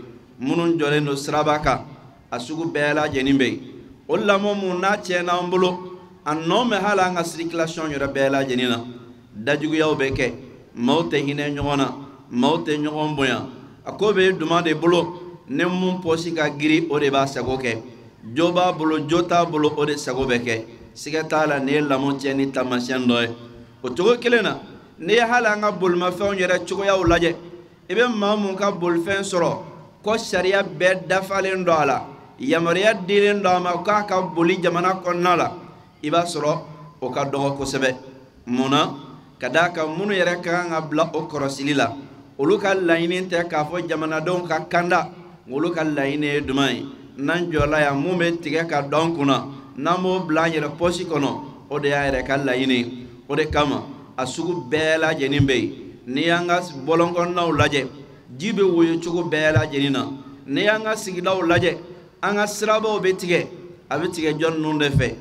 Minnu jɔlen don siraba kan, a sugu bɛɛ lajɛlen bɛ yen. O lamɔ mun n'a tiɲɛna an bolo, a nɔ bɛ hali an ka circulation yɛrɛ bɛɛ lajɛlen na. Dajuguyaw bɛ kɛ, maaw tɛ hinɛ ɲɔgɔn na, maaw tɛ ɲɔgɔn bonya. A ko bɛ duman de bolo, ni mun pɔsi ka girin o de b'a sago kɛ. Jo b'a bolo, jo t'a bolo, o de sago bɛ kɛ. Siga t'a la, nin ye lamɔ tiɲɛni taamasiyɛn dɔ ye. O cogo kelen na, n'i ye hali an ka bolimafɛnw yɛrɛ cogoyaw lajɛ, i bɛ maa mun ka bolifɛn sɔrɔ ko sariya bɛɛ dafalen don a la, yamaruya dilen don a ma k'a ka boli jamana kɔnɔna la, i b'a sɔrɔ o ka dɔgɔ kosɛbɛ. Mun na? Ka d'a kan minnu yɛrɛ ka kan ka bila o kɔrɔsili la, olu ka laɲini tɛ k'a fɔ jamanadenw ka kanda, olu ka laɲini ye jumɛn ye? N'an jɔla yan, mun bɛ tigɛ ka don an kunna, n'an b'o bila an yɛrɛ pɔsi kɔnɔ, o de y'an yɛrɛ ka laɲini ye. O de kama a sugu bɛɛ lajɛlen bɛ yen. N'i y'an ka bɔlɔn kɔnɔnaw lajɛ, ji bɛ woyo cogo bɛɛ lajɛlen na. N'i y'an ka sigidaw lajɛ, an ka sirabaw bɛ tigɛ, a bɛ tigɛ jɔn ninnu de fɛ?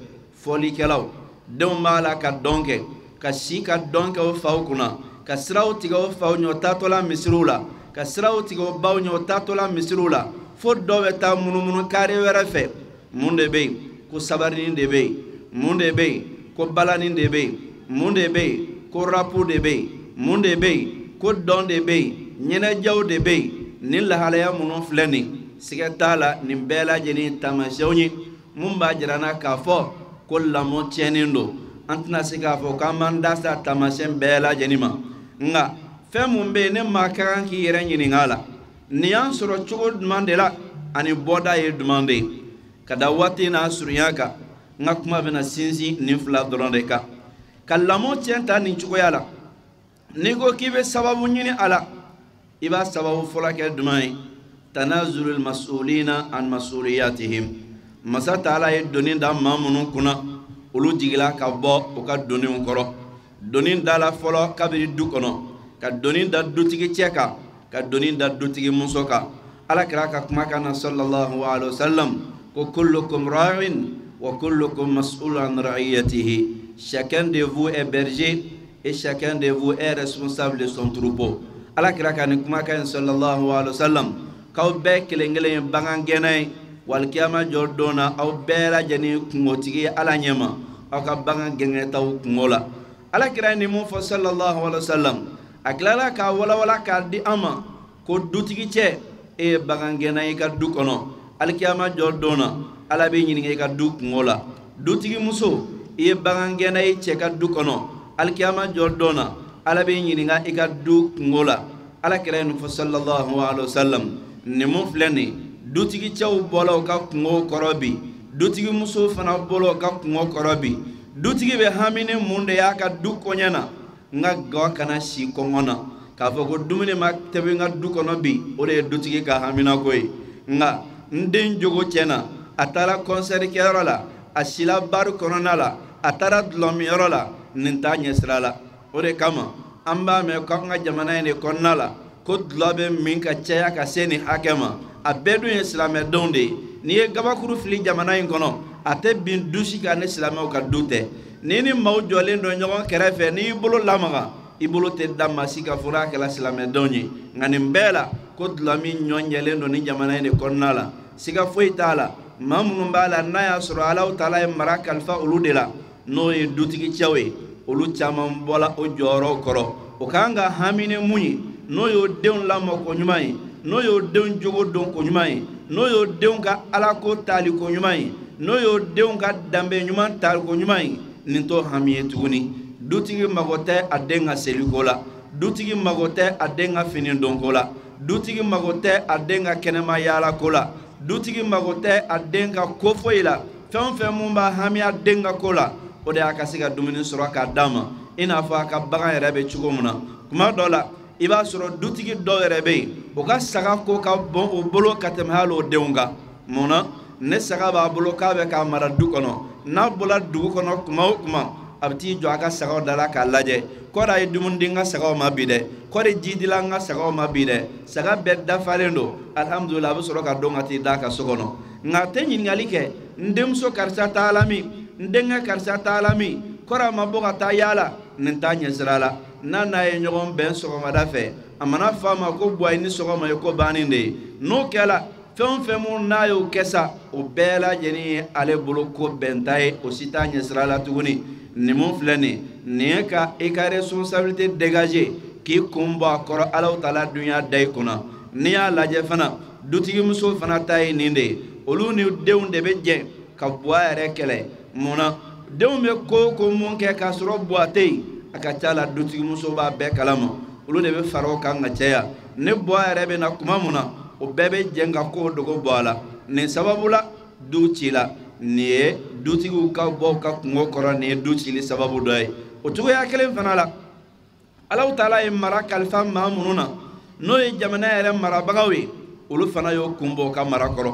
Fɔlikɛlaw. Denw b'a la ka dɔn kɛ, ka si ka dɔn kɛ o faw kunna, ka siraw tigɛ o faw ɲɛ taatɔla misiriw la, ka siraw tigɛ o baw ɲɛ taatɔla misiriw la, fo dɔw bɛ taa munumunu kare wɛrɛ fɛ. Mun de bɛ yen? Ko sabarinin de bɛ yen. Mun de bɛ yen? Ko balanin de bɛ yen. Mun de bɛ yen? Ko rapu de bɛ yen. Mun de bɛ yen? Ko dɔn de bɛ yen. Ɲɛnajɛw de bɛ yen. Nin lahalaya minnu filɛ nin, siga t'a la, nin bɛɛ lajɛlen taamasiyɛnw ye mun b'a jira n na k'a fɔ ko lamɔ tiɲɛnen don. An tɛna se k'a fɔ k'an b'an da se a taamasiyɛn bɛɛ lajɛlen ma, nka fɛn mun bɛ yen ne maa ka kan k'i yɛrɛ ɲininka a la, nin y'an sɔrɔ cogo jumɛn de la ani bɔda ye jumɛn de ye? Ka da waati n'a surunya kan, n ka kuma bɛna sinsin nin fila dɔrɔn de kan. Ka lamɔ tiɲɛ ta nin cogoya la, n'i ko k'i bɛ sababu ɲini a la, i b'a sababu fɔlɔ kɛ jumɛn ye? Tanazulul mas'ulina an mas'uliyatihim. Masa taala ye doni da maa minnu kunna, olu jigila ka bɔ u ka doniw kɔrɔ. Doni dala fɔlɔ kabini du kɔnɔ, ka doni da dutigi cɛ kan, ka doni da dutigi muso kan. Ala kira ka kumakan na sallallahu alaihi wasallam ko kullukum ra'in wa kullukum mas'ulun an ra'iyatihi. Chacun de vous est berger et chacun de vous est responsable de son troupeau. Ala kira ka nin kumakan in sallallahu alaihi wasallam k'aw bɛɛ kelen kelen ye bagan gɛnna ye walikiyama jɔ don na aw bɛɛ lajɛlen kungotigi ye Ala ɲɛma aw ka bagan gɛngɛtaw kungo la. Ala kira ye nin mun fɔ sallallahu alaihi wasallam a tilala k'a walawala k'a di an ma ko dutigi cɛ e ye bagan gɛnna i ka du kɔnɔ alikiyama jɔ don na Ala b'i ɲininka i ka du kungo la. Dutigi muso i ye bagan gɛnna i cɛ ka du kɔnɔ alikiyama jɔ don na Ala b'i ɲininka i ka du kungo la. Ala kira ye nin fɔ sallallahu alaihi wasallam nin mun filɛ nin dutigi cɛw bɔla u ka kungo kɔrɔ bi dutigi muso fana bɔla u ka kungo kɔrɔ bi. Dutigi bɛ hami ni mun de y'a ka du kɔɲɛ na n ka ga kana si kɔngɔ na k'a fɔ ko dumuni ma tɛmɛ n ka du kɔnɔ bi o de ye dutigi ka haminako ye. Nka n den jogo tiɲɛna a taara concert kɛyɔrɔ la a sila bari kɔnɔna la a taara dulɔmiyɔrɔ la nin t'a ɲɛsira la. O de kama an b'a mɛn k'an ka jamana in de kɔnɔna la ko dulɔ bɛ min ka caya ka se nin hakɛ ma a bɛɛ dun ye silamɛdenw de ye. N'i ye gabakuru fili jamana in kɔnɔ a tɛ bin du si kan ni silamɛw ka du tɛ. N'i ni maaw jɔlen don ɲɔgɔn kɛrɛfɛ n'i y'i bolo lamaga i bolo tɛ da maa si kan fo n'a kɛra silamɛdenw ye. Nka nin bɛɛ la ko dulɔ min ɲɔ ɲɛlen don nin jamana in de kɔnɔna la siga foyi t'a la maa minnu b'a la n'a y'a sɔrɔ Alahu taala ye mara kalifa olu de la n'o ye dutigi cɛw ye olu caman bɔla o jɔyɔrɔ kɔrɔ. O kan ka hami ni mun ye n'o y'o denw lamɔ ko ɲuman ye n'o y'o denw jogo dɔn ko ɲuman ye n'o y'o denw ka alako taali ko ɲuman ye n'o y'o denw ka danbe ɲuman taali ko ɲuman ye nin t'o hami ye tuguni. Dutigi mago tɛ a den ka seliko la dutigi mago tɛ a den ka fini donko la dutigi mago tɛ a den ka kɛnɛma yaala ko la dutigi mago tɛ a den ka ko foyi la. Fɛn o fɛn mun b'a hami a den ka ko la o de y'a ka se ka dumuni sɔrɔ k'a d'a ma i n'a fɔ a ka bagan yɛrɛ bɛ cogo min na. Kuma dɔ la i b'a sɔrɔ dutigi dɔw yɛrɛ bɛ yen o ka saga ko ka bon o bolo ka tɛmɛ hali o denw kan. Mun na ne saga b'a bolo k'a bɛ k'a mara du kɔnɔ n'a bɔra dugu kɔnɔ kuma o kuma a bɛ t'i jɔ a ka sagaw da la k'a lajɛ kɔri a ye dumuni di n ka sagaw ma bi dɛ kɔri ji dila n ka sagaw ma bi dɛ saga bɛɛ dafalen don alihamudulilayi a bɛ sɔrɔ ka don ka t'i da a ka so kɔnɔ. Nka a tɛ ɲininkali kɛ n denmuso karisa t'a la min n denkɛ karisa t'a la min kɔri a ma bɔ ka taa yaala nin t'a ɲɛsira la. N'a n'a ye ɲɔgɔn bɛn sɔgɔmada fɛ a mana fɔ a ma ko buwa i ni sɔgɔma ye ko banni de ye n'o kɛra fɛn o fɛn mun n'a y'o kɛ sa o bɛɛ lajɛlen ye ale bolo ko bɛnta ye o si t'a ɲɛsira la tuguni. Nin mun filɛ nin ye ka i ka responsabilité dégager k'i kun bɔ a kɔrɔ Alahu taala dun y'a da i kunna. N'i y'a lajɛ fana dutigimuso fana ta ye nin de ye olu ni denw de bɛ jɛ ka buwa yɛrɛ kɛlɛ. Mun na denw bɛ ko o ko mun kɛ k'a sɔrɔ buwa tɛ yen a ka ca la dutigimuso b'a bɛɛ kalama olu de bɛ fara o kan ka caya. Ni buwa yɛrɛ bɛ na kuma mun na o bɛɛ bɛ jɛ ka ko dogo bɔ a la. Nin sababu la du ci la nin ye dutigiw ka bɔ u ka kungo kɔrɔ nin ye du cili sababu dɔ ye. O cogoya kelen fana la Alahu taala ye mara kalifa maa minnu na n'o ye jamana yɛrɛ marabagaw ye olu fana y'o kun bɔ u ka mara kɔrɔ.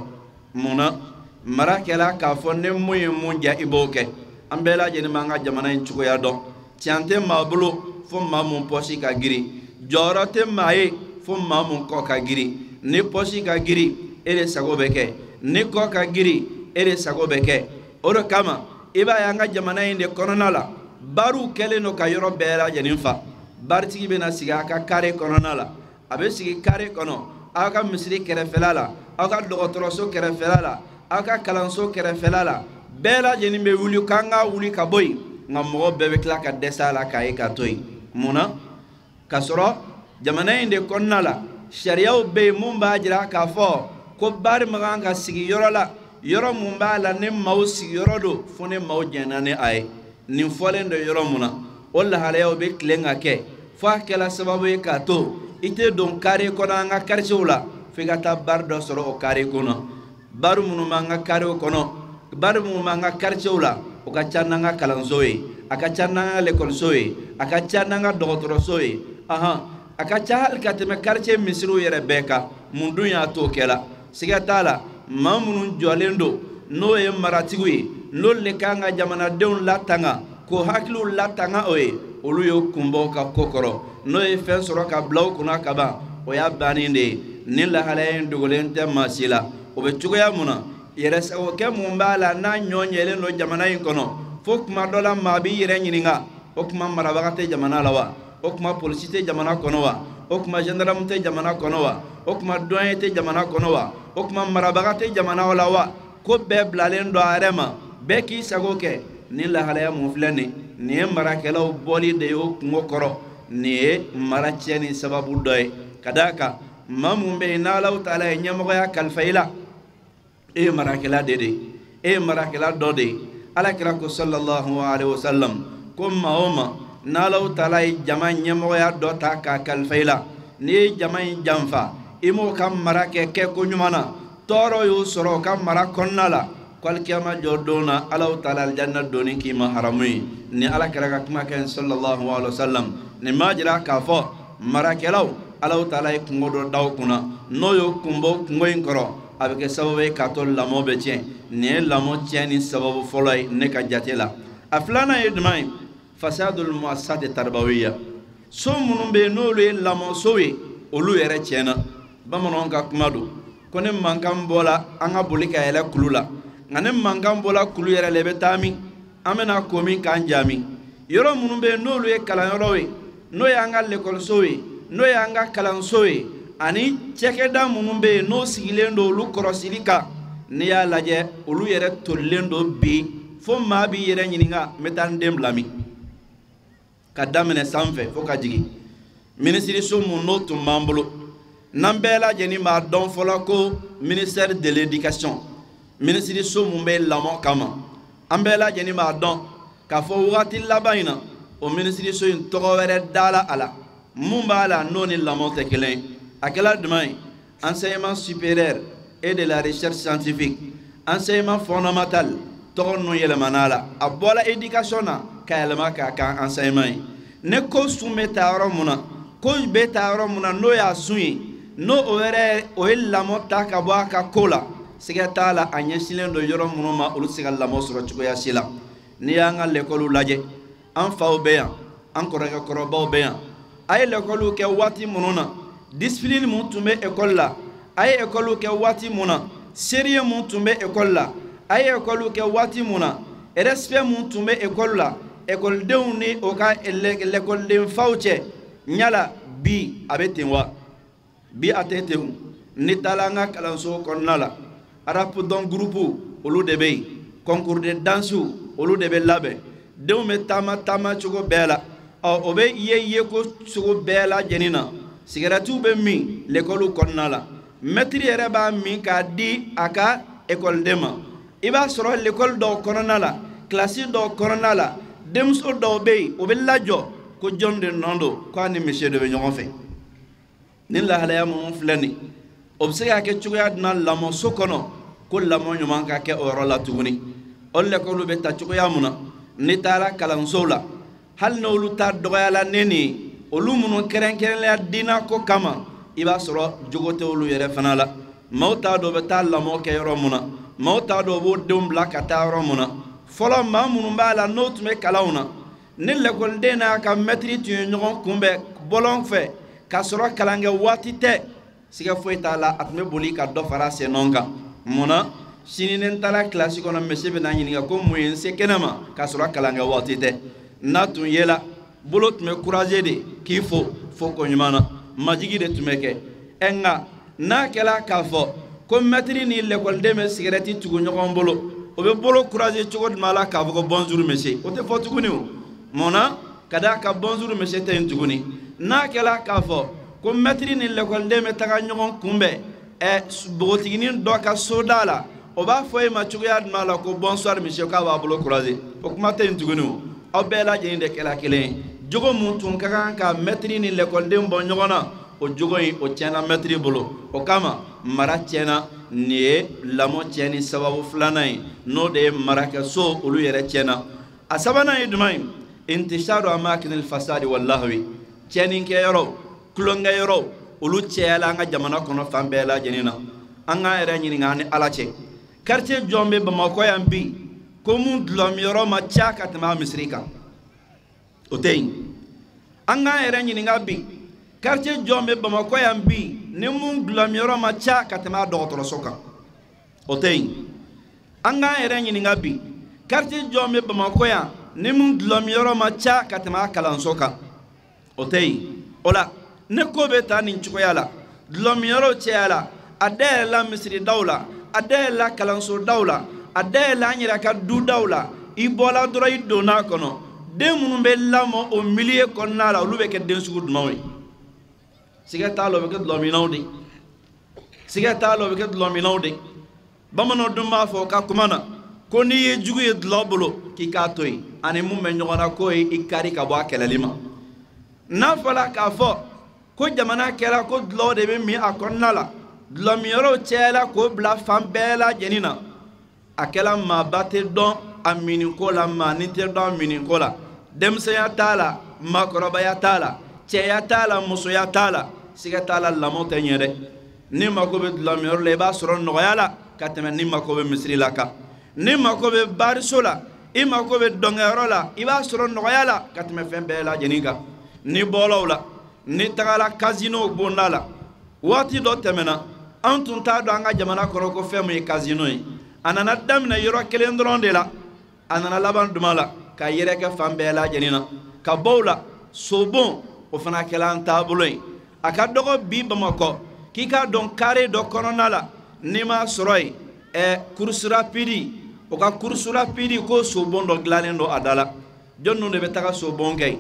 Mun na mara kɛla k'a fɔ ni mun ye mun diya i b'o kɛ. An bɛɛ lajɛlen b'an ka jamana in cogoya dɔn. Tiɲɛ tɛ maa bolo fo maa mun pɔsi ka girin jɔyɔrɔ tɛ maa ye fo maa mun kɔ ka girin. Ni pɔsi ka girin e de sago bɛ kɛ ni kɔ ka girin e de sago bɛ kɛ. O de kama i b'a ye an ka jamana in de kɔnɔna la bariw kɛlen don ka yɔrɔ bɛɛ lajɛlen fa. Baritigi bɛna sigi a ka kare kɔnɔna la a bɛ sigi kare kɔnɔ aw ka misiri kɛrɛfɛla la aw ka dɔgɔtɔrɔso kɛrɛfɛla la aw ka kalanso kɛrɛfɛla la bɛɛ lajɛlen bɛ wuli k'an ka wuli ka bɔ yen nka mɔgɔ bɛɛ bɛ tila ka dɛsɛ a la k'a ye ka to yen. Mun na k'a sɔrɔ jamana in de kɔnɔna la sariyaw bɛ yen mun b'a jira k'a fɔ ko bari man kan ka sigi yɔrɔ la yɔrɔ mun b'a la ni maaw sigiyɔrɔ don fo ni maaw jɛnna ni a ye. Nin fɔlen don yɔrɔ mun na o lahalayaw bɛ tilen ka kɛ fo a kɛla sababu ye k'a to i tɛ don kare kɔnɔ an ka quartier la fo i ka taa bari dɔ sɔrɔ o kare kɔnɔ. Bari minnu b'an ka karew kɔnɔ bari minnu b'an ka quartier la o ka ca n'an ka kalanso ye a ka ca n'an ka lekɔliso ye a ka ca n'an ka dɔgɔtɔrɔso ye a ka ca hali ka tɛmɛ quartier misiriw yɛrɛ bɛɛ kan. Mun dun y'a t'o kɛ la siga t'a la maa minnu jɔlen don n'o ye maratigiw ye n'olu de kan ka jamanadenw latanga k'o hakiliw latanga o ye olu y'o kunbɔ ka ko kɔrɔ n'o ye fɛn sɔrɔ ka bila u kunna ka ban o y'a bannen de ye. Nin lahalaya in dogolen tɛ maa si la. O bɛ cogoya mun na yɛrɛsagokɛ mun b'a la n'a ɲɔ ɲɛlen don jamana in kɔnɔ fo kuma dɔ la maa b'i yɛrɛ ɲininka o kuma marabaga tɛ jamana la wa o kuma polisi tɛ jamana kɔnɔ wa O tuma gendarme tɛ jamana kɔnɔ wa? O tuma douanier tɛ jamana kɔnɔ wa? O tuma marabaga tɛ jamana la wa? Ko bɛɛ bilalen don a yɛrɛ ma, bɛɛ k'i sago kɛ. Nin lahalaya mun filɛ nin nin ye marakɛlaw bɔli de ye o kungo kɔrɔ. Nin ye mara tiɲɛni sababu dɔ ye, ka d'a kan maa mun bɛ yen n'Alahu taala ye ɲɛmɔgɔya kalifa i la, e ye marakɛla de ye, e ye marakɛla dɔ de ye. Ala kira ko sallallahu alaihi wa sallam ko maa o maa n'Alahu taala ye jama ɲɛmɔgɔya dɔ ta k'a kalifa i la, n'i ye jama in janfa, i m'o ka mara kɛ kɛko ɲuman na, tɔɔrɔ y'o sɔrɔ o ka mara kɔnɔna la, ko alikiyama jɔ don na Alahu taala alijanna donni k'i ma haramu ye. Ni Ala kira ka kuma kɛ sallallahu alaihi wa sallam, nin b'a jira k'a fɔ marakɛlaw Alahu taala ye kungo dɔ da o kunna, n'o y'o kun bɔ kungo in kɔrɔ, a bɛ kɛ sababu ye k'a to lamɔ bɛ tiɲɛ. Nin ye lamɔ tiɲɛni sababu fɔlɔ ye ne ka jate la. A filanan ye jumɛn ye? Fasadul muassasati tarbawiya. So minnu bɛ yen n'olu ye lamɔso ye, olu yɛrɛ tiɲɛna. Bamananw ka kuma don ko ni mankan bɔra an ka boli ka yɛlɛ kulu la, nka ni mankan bɔra kulu yɛrɛ la i bɛ taa min? An bɛna ko min k'an jaami. Yɔrɔ minnu bɛ yen n'olu ye kalanyɔrɔw ye, n'o y'an ka lekɔlisow ye, n'o y'an ka kalanso ye, ani cakɛda minnu bɛ yen n'o sigilen don olu kɔlɔsili kan, n'i y'a lajɛ olu yɛrɛ tolilen don bi fo maa b'i yɛrɛ ɲininka n bɛ taa n den bila min? Ka daminɛ sanfɛ fo ka jigin. Minisiriso mun n'o tun b'an bolo, n'an bɛɛ lajɛlen b'a dɔn fɔlɔ ko ministère de l'éducation, minisiriso mun bɛ lamɔ kama, an bɛɛ lajɛlen b'a dɔn k'a fɔ wagati laban in na o minisiriso in tɔgɔ wɛrɛ dala a la mun b'a la n'o ni lamɔ tɛ kelen ye. A kɛla jumɛn ye? Enseignement supérieur et de la recherche scientifique, enseignement fondamental, tɔgɔ ninnu yɛlɛmana a la. A bɔra éducation na ka yɛlɛma k'a kan enseignement ye. Ne ko sun bɛ taa yɔrɔ mun na, ko bɛ taa yɔrɔ mun na n'o y'a sun ye, n'o o yɛrɛ o ye lamɔ ta ka bɔ a ka ko la, siga t'a la a ɲɛsinlen don yɔrɔ minnu ma, olu tɛ se ka lamɔ sɔrɔ cogoya si la. N'i y'an ka lɛkɔliw lajɛ, an faw bɛ yan, an kɔrɔkɛ kɔrɔbaw bɛ yan, a ye lɛkɔliw kɛ waati minnu na, discipline mun tun bɛ ekɔli la, a ye ekɔliw kɛ waati mun na, sérieux mun tun bɛ ekɔli la, a ye ekɔliw kɛ waati mun na, respect mun tun bɛ ekɔli la, ekɔlidenw ni o ka lɛkɔliden faw cɛ, yala bi a bɛ ten wa? Bi a tɛ ten. N'i taara an ka kalanso kɔnɔna la, rap dɔn groupe olu de bɛ yen, concours de danse olu de bɛ labɛn, denw bɛ taama taama cogo bɛɛ la, ɔ o bɛ ye yeko cogo bɛɛ lajɛlen na. Sigɛrɛtiw bɛ min lekɔliw kɔnɔna la, mɛtiri yɛrɛ b'a min k'a di a ka ekɔliden ma. I b'a sɔrɔ lekɔli dɔw kɔnɔna la, kilasi dɔw kɔnɔna la, denmuso dɔw bɛ yen o bɛ lajɔ ko jɔn de nɔ don, k'a ni misi de bɛ ɲɔgɔn fɛ. Nin lahalaya minnu filɛ nin, o bɛ se ka kɛ cogoya jumɛn lamɔso kɔnɔ ko lamɔ ɲuman ka kɛ o yɔrɔ la tuguni? O lekɔliw bɛ ta cogoya mun na? N'i taara kalansow la, hali n'olu ta dɔgɔyala ne nin ye, olu minnu kɛrɛnkɛrɛnnenya diinɛ ko kama, i b'a sɔrɔ jogo tɛ olu yɛrɛ fana la. Maaw t'a dɔn u bɛ taa lamɔ kɛ yɔrɔ mun na, maaw t'a dɔn u b'o denw bila ka taa yɔrɔ mun na. Fɔlɔ maa minnu b'a la n'o tun bɛ kalanw na, ni lɛkɔliden n'a ka mɛtiri tun ye ɲɔgɔn kunbɛn bɔlɔn fɛ k'a sɔrɔ kalankɛ waati tɛ, siga foyi t'a la a tun bɛ boli ka dɔ fara a sennɔ kan. Mun na? Sini ni n taara kilasi kɔnɔ, misi bɛ na ɲininka ko mun ye n se kɛnɛ ma k'a sɔrɔ kalankɛ waati tɛ. N'a tun yela, bolo tun bɛ courage de k'i fo fo ko ɲuman na, majigi de tun bɛ kɛ. Ɛ nka n'a kɛla k'a fɔ ko mɛtiri ni lɛkɔliden bɛ sigɛrɛti tugu ɲɔgɔn bolo, o bɛ bolo courage cogo jumɛn la k'a fɔ ko bonjour monsieur? O tɛ fɔ tuguni o. Mun na? Ka d'a kan bonjour monsieur tɛ yen tuguni. N'a kɛla k'a fɔ ko mɛtiri ni lɛkɔliden bɛ taga ɲɔgɔn kunbɛn ɛ npogotiginin dɔ ka soda la, o b'a fɔ e ma cogoya jumɛn la ko bonsoir monsieur, k'a b'a bolo courage? O kuma tɛ yen tuguni o. Aw bɛɛ lajɛlen de kɛla kelen ye. Jogo mun tun ka kan ka mɛtiri ni lɛkɔliden bɔ ɲɔgɔn na, o jogo in o tiɲɛna mɛtiri bolo. O kama mara tiɲɛna. Nin ye lamɔ tiɲɛni sababu filanan ye, n'o de ye marakɛso olu yɛrɛ tiɲɛna. A sabanan ye jumɛn ye? Intisharu amakinil fasadi wallahwi. Tiɲɛnikɛyɔrɔw, tulonkɛyɔrɔw, olu cayala an ka jamana kɔnɔ fan bɛɛ lajɛlen na. An k'an yɛrɛ ɲininka an ni Ala cɛ, quartier jɔn bɛ Bamakɔ yan bi ko mun dulɔmiyɔrɔ ma ca ka tɛmɛ a misiri kan? O tɛ yen. An k'an yɛrɛ ɲininka bi, quartier jɔn bɛ Bamakɔ yan bi ni mun dulɔmiyɔrɔ ma ca ka tɛmɛ a dɔgɔtɔrɔso kan? O tɛ yen. An k'an yɛrɛ ɲininka bi, quartier jɔn bɛ Bamakɔ yan ni mun dulɔmiyɔrɔ ma ca ka tɛmɛ a kalanso kan? O tɛ yen. O la Ne ko bɛ taa nin cogoya la, dulɔminyɔrɔw caya la, a dayɛlɛla misiridaw la, a dayɛlɛla kalansodaw la, a dayɛlɛla an yɛrɛ ka dudaw la. I bɔla dɔrɔn i donna a kɔnɔ, den minnu bɛ lamɔ o milieu kɔnɔna la, olu bɛ kɛ den sugu jumɛnw ye? Siga t'a la, o bɛ kɛ dulɔminnaw de ye. Siga t'a la, o bɛ kɛ dulɔminnaw de ye. Bamananw dun b'a fɔ u ka kuma na ko n'i ye jugu ye dulɔ bolo k'i k'a to yen, ani mun bɛ ɲɔgɔn na k'o ye i kari ka bɔ a kɛlɛli ma. N'a fɔra k'a fɔ ko jamana kɛra ko dulɔ de bɛ min a kɔnɔna la, dulɔminyɔrɔw cayala k'o bila fan bɛɛ lajɛlen na, a kɛla maaba tɛ dɔn a minniko la, maanin tɛ dɔn a minniko la, denmisɛnya t'a la, maakɔrɔbaya t'a la, cɛya t'a la, musoya t'a la, siga t'a la, lamɔ tɛ ɲɛ dɛ. Ni mako bɛ dulɔminyɔrɔ la, i b'a sɔrɔ nɔgɔya la ka tɛmɛ ni mako bɛ misiri la kan. Ni mako bɛ baariso la, i mako bɛ dɔnkɛyɔrɔ la, i b'a sɔrɔ nɔgɔya la ka tɛmɛ fɛn bɛɛ lajɛlen kan. Ni bɔla o la, ni tagala casino bonda la, waati dɔ tɛmɛna an tun t'a dɔn an ka jamana kɔnɔ ko fɛn min ye casino ye. A nana daminɛ yɔrɔ kelen dɔrɔn de la, a nana laban duma la ka yɛrɛkɛ fan bɛɛ lajɛlen na. Ka bɔ o la, sobon o fana kɛla an taabolo ye. A ka dɔgɔ bi Bamakɔ k'i k'a dɔn carré dɔ kɔnɔna la, n'i m'a sɔrɔ yen, course rapide, o ka course rapide ko sobon dɔ dilannen don a da la. Jɔn ninnu de bɛ taga sobon kɛ yen?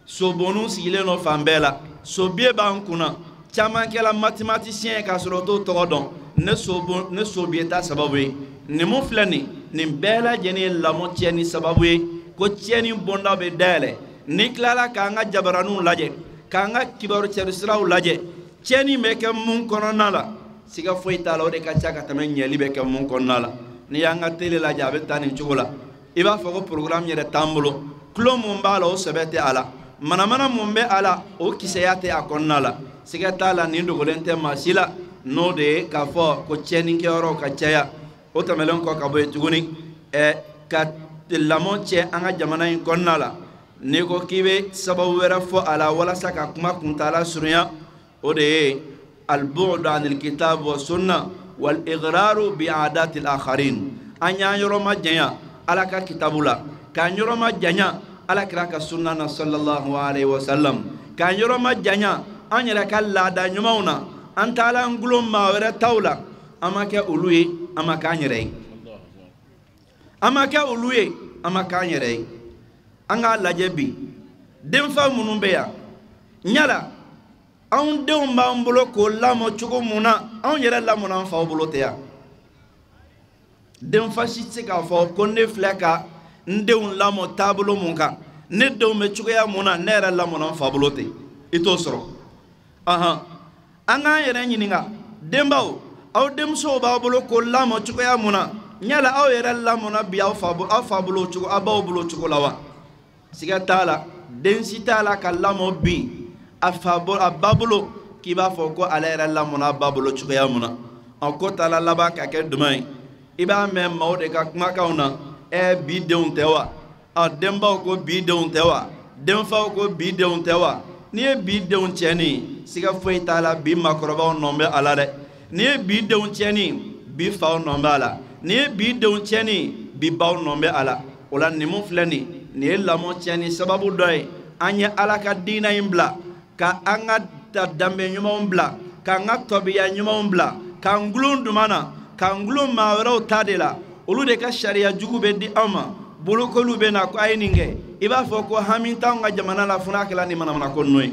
Sobonniw sigilen don fan bɛɛ la, sobiye b'an kunna, caman kɛla mathématicien ye k'a sɔrɔ o t'o tɔgɔ dɔn. Ne sobon ne sobiye ta sababu ye nin mun filɛ nin, nin bɛɛ lajɛlen ye lamɔ tiɲɛni sababu ye. Ko tiɲɛni bonda bɛ dayɛlɛ. N'i tilala k'an ka jabaraninw lajɛ, k'an ka kibaru cɛrisiraw lajɛ, tiɲɛni bɛ kɛ mun kɔnɔna la, siga foyi t'a la, o de ka ca ka tɛmɛ ɲɛli bɛ kɛ mun kɔnɔna la. N'i y'an ka télé lajɛ, a bɛ taa nin cogo la, i b'a fɔ ko programme yɛrɛ t'an bolo. Tulo mun b'a la, o sɛbɛ tɛ a la, manamana mun bɛ a la, o kisɛya tɛ a kɔnɔna la. Siga t'a la, nin dogolen tɛ maa si la, n'o de ye k'a fɔ ko tiɲɛnikɛyɔrɔw ka caya. O tɛmɛnen kɔ ka bɔ yen tuguni, ka lamɔ tiɲɛ an ka jamana in kɔnɔna la, n'i ko k'i bɛ sababu wɛrɛ fɔ a la walasa ka kuma kuntaala surunya, o de ye al-bu'du anil kitab wa sunna wal ighraru bi aadati al-akharin. An y'an yɔrɔ ma janya Ala ka kitabu la, k'an yɔrɔ ma janya Ala kira ka sunna na sallallahu alaihi wa sallam, k'an yɔrɔ ma janya an yɛrɛ ka laada ɲumanw na, an taala an gulon maa wɛrɛ taw la, an ma kɛ olu ye, an ma k'an yɛrɛ ye, an ma kɛ olu ye, an ma k'an yɛrɛ ye. An k'a lajɛ bi, denfa minnu bɛ yan, yala anw denw b'an bolo k'o lamɔ cogo mun na, anw yɛrɛ lamɔna an faw bolo tɛ yan? Denfa si tɛ se k'a fɔ ko ne filɛ ka n denw lamɔ taabolo mun kan, ne denw bɛ cogoya mun na, ne yɛrɛ lamɔna n fa bolo ten, i t'o sɔrɔ. An k'an yɛrɛ ɲininka, denbaw, aw denmusow b'aw bolo k'o lamɔ cogoya mun na, yala aw yɛrɛ lamɔna bi aw fa bolo cogo, aw baw bolo cogo la wa? Siga t'a la, den si t'a la ka lamɔ bi a fa a ba bolo k'i b'a fɔ ko ale yɛrɛ lamɔna a ba bolo cogoya mun na. A ko ta la laban ka kɛ jumɛn ye? I b'a mɛn maaw de ka kumakanw na, bi denw tɛ wa? A denbaw ko bi denw tɛ wa? Denfaw ko bi denw tɛ wa? N'i ye bi denw tiɲɛni, siga foyi t'a la, bi maakɔrɔbaw nɔ bɛ a la dɛ. N'i ye bi denw tiɲɛni, bi faw nɔ bɛ a la. N'i ye bi denw tiɲɛni, bi baw nɔ bɛ a la. O la nin mun filɛ nin, nin ye lamɔ tiɲɛni sababu dɔ ye. An ye Ala ka diinɛ in bila, ka an ka danbe ɲumanw bila, k'an ka tɔbiya ɲumanw bila, k'an gulon duma na, k'an gulon maa wɛrɛw ta de la. Olu de ka sariya jugu bɛ di anw ma, bolokoliw bɛ na ko a ye nin kɛ. I b'a fɔ ko hami t'anw ka jamana la fo n'a kɛla nin manamanako ninnu ye.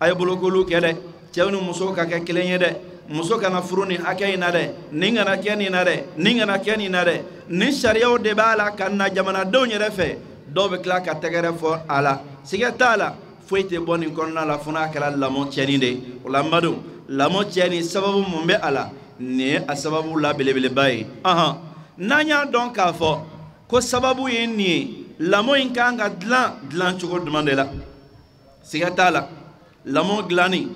A ye bolokoliw kɛ dɛ, cɛw ni musow ka kɛ kelen ye dɛ, muso kana furu nin hakɛ in na dɛ, nin kana kɛ nin na dɛ, nin kana kɛ nin na dɛ. Nin sariyaw de b'a la ka na jamanadenw yɛrɛ fɛ. Dɔw bɛ tila ka tɛgɛrɛ fɔ a la, siga t'a la, foyi tɛ bɔ nin kɔnɔna la fo n'a kɛra lamɔ tiɲɛni de ye. O la n badenw, lamɔ tiɲɛni sababu mun bɛ a la, nin ye a sababu la belebeleba ye. N'an y'a dɔn k'a fɔ ko sababu ye nin ye, lamɔ in kan ka dilan dilan cogo jumɛn de la? Siga t'a la, lamɔ dilanni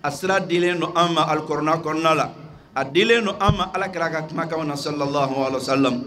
a sira dilen don an ma alikɔrɔna kɔnɔna la, a dilen don an ma Ala kira ka kumakanw na sallallahu alaihi wa sallam.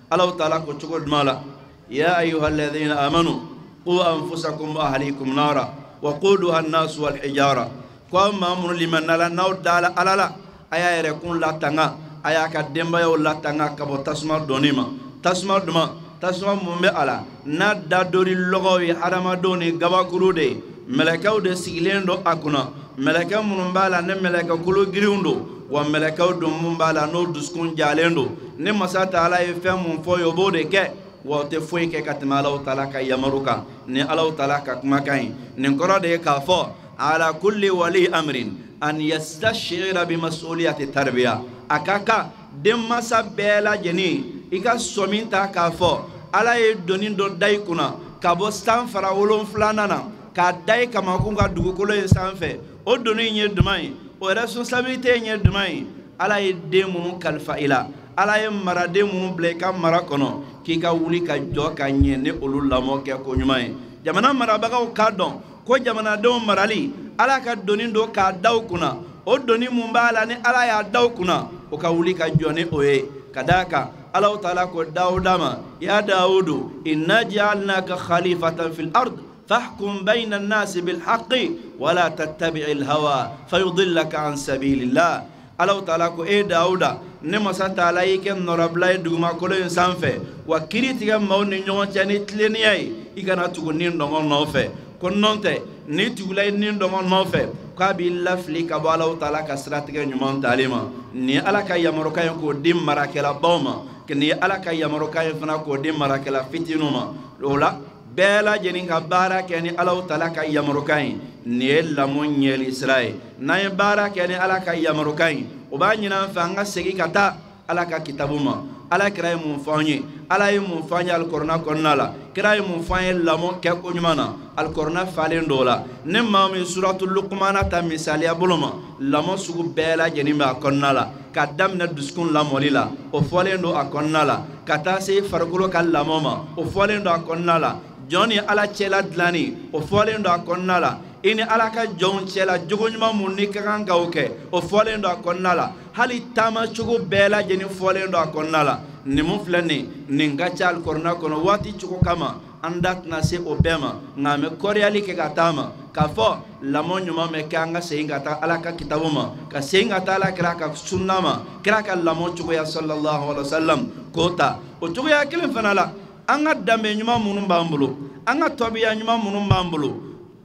Alahu taala ko cogo jumɛn la? Ya ayyuha alladhina amanu qu anfusakum wa ahlikum nara wa quduha an-nas wal hijara. Ko aw maa minnu limanna la, n'aw dala Ala la, a y'a yɛrɛ kun latanga, a y'a ka denbayaw latanga ka bɔ tasuma dɔnni ma. Tasuma jumɛn? Tasuma mun bɛ a la n'a da dori lɔgɔw ye hadamadenw ni gabakuru de ye, mɛlɛkɛw de sigilen don a kunna. Mɛlɛkɛ minnu b'a la ni mɛlɛkɛ kolo girinw don, wa mɛlɛkɛw don mun b'a la n'o dusukun jalen don. Ni masa taala ye fɛn mun fɔ ye, o b'o de kɛ, wa o tɛ foyi kɛ ka tɛmɛ Alahu taala ka yamaru kan ni Alahu taala ka kumakan ye. Nin kɔrɔ de ye k'a fɔ ala kulli wali amrin an yastashira bi mas'uliyati tarbiya. A ka kan denmansa bɛɛ lajɛlen i ka sɔmi ta k'a fɔ Ala ye doni dɔ da i kunna ka bɔ san fara 7nan na k'a da i kamakun ka dugukolo in sanfɛ. O doni in ye jumɛn ye? O responsabilité in ye jumɛn ye? Ala ye den minnu kalifa i la, Ala ye maraden minnu bila i ka mara kɔnɔ, k'i ka wuli ka jɔ ka ɲɛ ni olu lamɔ kɛ ko ɲuman ye. Jamana marabagaw k'a dɔn ko jamanadenw marali Ala ka doni don k'a da u kunna. O doni mun b'a la ni Ala y'a da u kunna, o ka wuli ka jɔ ni o ye. Ka d'a kan Alahu taala ko Dawuda ma, ya Dawudu inna ja'alnaka khalifatan fil ard fahkum bayna an-nasi bil haqqi wala tattabi'il hawa fayudillaka an sabilillah. Alahu taala ko e Dawuda, ne masa taala y'i kɛ nɔrɔbila ye dugumakolo in sanfɛ, wa kiiri tigɛ maaw ni ɲɔgɔn cɛ ni tilennenya ye, i kana tugu ni dɔngɔ nɔfɛ. Ko nɔn tɛ, n'i tugula i ni dɔngɔ nɔfɛ, k'a b'i lafili ka bɔ Alahu taala ka siratigɛ ɲuman tali ma. Nin ye Ala ka yamarukan ye k'o di marakɛlabaw ma, nin ye Ala ka yamarukan ye fana k'o di marakɛla fitininw ma. O la bɛɛ lajɛlen ka baara kɛ ni Alahu taala ka yamarukan ye, nin ye lamɔ ɲɛli sira ye. N'an ye baara kɛ ni Ala ka yamarukan ye, o b'a ɲini an fɛ an ka segin ka taa Ala ka kitabu ma. Ala kira ye mun fɔ an ye? Ala ye mun fɔ an ye alikɔrɔna kɔnɔna la? Kira ye mun fɔ an ye lamɔ kɛko ɲuman na? Alikɔrɔna falen dɔw la. Ni maa min suratu Lukumana ta misaliya bolo ma, lamɔ sugu bɛɛ lajɛlen bɛ a kɔnɔna la, ka daminɛ dusukun lamɔli la, o fɔlen don a kɔnɔna la, ka taa se farikolo ka lamɔ ma, o fɔlen don a kɔnɔna la, jɔn ni Ala cɛla dilanni, o fɔlen don a kɔnɔna la, i ni Ala ka jɔnw cɛla jogo ɲuman mun n'i ka kan ka o kɛ, o fɔlen don a kɔnɔna la, hali taama cogo bɛɛ lajɛlen fɔlen don a kɔnɔna la. Nin mun filɛ nin, nin ka ca alikɔrɔna kɔnɔ waati cogo kama, an da tɛna se o bɛɛ ma, nka an bɛ kɔriyali kɛ ka taa ma k'a fɔ lamɔ ɲuman bɛ kɛ an ka segin ka taa Ala ka kitabu ma, ka segin ka taa Ala kira ka sunna ma, kira ka lamɔ cogoya sallallahu alaihi wa sallam k'o ta. O cogoya kelen fana la, an ka danbe ɲuman minnu b'an bolo, an ka tɔbiya ɲuman minnu b'an bolo,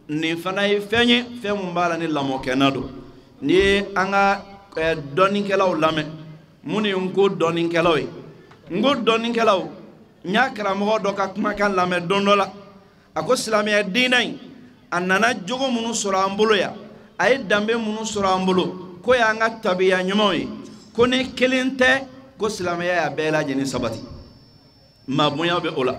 nin fana ye fɛn ye, fɛn mun b'a la ni lamɔkɛnɛ don. N'i ye an ka dɔnnikɛlaw lamɛn, minnu ye n ko dɔnnikɛlaw ye, n ko dɔnnikɛlaw, n y'a karamɔgɔ dɔ ka kumakan lamɛn don dɔ la, a ko silamɛya diinɛ in a nana jogo minnu sɔrɔ an bolo yan, a ye danbe minnu sɔrɔ an bolo, k'o y'an ka tabiya ɲumanw ye, ko ni kelen tɛ, ko silamɛya y'a bɛɛ lajɛlen sabati. Maa bonya bɛ o la,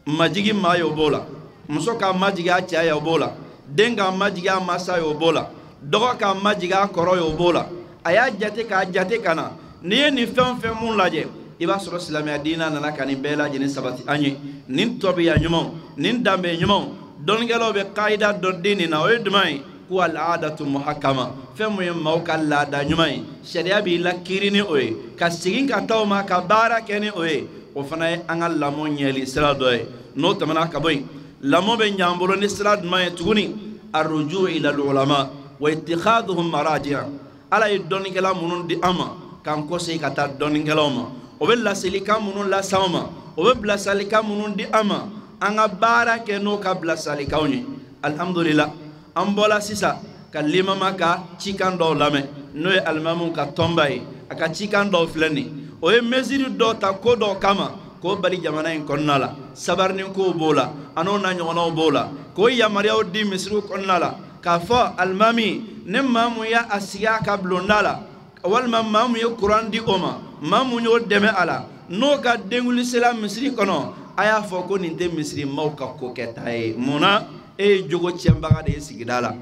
majigi maa ye o b'o la, muso k'a majigi a cɛ ye o b'o la, den k'a majigi a mansa ye o b'o la, dɔgɔ k'a majigi a kɔrɔ ye o b'o la. A y'a jate k'a jate ka na, n'i ye nin fɛn o fɛn mun lajɛ, i b'a sɔrɔ silamɛya diinɛ nana ka nin bɛɛ lajɛlen sabati an ye. Nin tɔbiya ɲumanw, nin danbe ɲumanw, dɔnnikɛlaw bɛ kayida dɔ di nin na, o ye jumɛn ye? Ko al-aadatu muhakkama, fɛn mun ye maaw ka laada ɲuman ye, sariya b'i la kiiri ni o ye, ka segin ka taa o ma, ka baara kɛ ni o ye, o fana ye an ka lamɔ ɲɛli sira dɔ ye. N'o tɛmɛna ka bɔ yen, lamɔ bɛ ɲ'an bolo ni sira jumɛn ye tuguni? Arruju ila al-ulama wa ittikhaduhum maraji'a. Ala ye dɔnnikɛla minnu di an ma, k'an kɔsegin ka taa dɔnnikɛlaw ma, o bɛ laselikan minnu lase an ma, o bɛ bilasalikan minnu di an ma, an ka baara kɛ n'o ka bilasalikanw ye. Alhamdulillah, an bɔla sisan ka limama ka cikan dɔw lamɛn, n'o ye alimamuw ka tɔnba ye, a ka cikan dɔw filɛ nin ye. O ye mesure dɔw ta ko dɔw kama k'o bali jamana in kɔnɔna la, sabarinin kow b'o la, a n'o n'a ɲɔgɔnnaw b'o la, k'o yamaruyaw di misiriw kɔnɔna la, k'a fɔ alimami ni maa mun y'a sigi a ka bulonda la, walima maa mun ye kuran di o ma, maa mun y'o dɛmɛ a la, n'o ka denkuli sera misiri kɔnɔ, a y'a fɔ ko nin tɛ misiri maaw ka ko kɛta ye. Mun na? E ye jogo tiɲɛbaga de ye sigida la.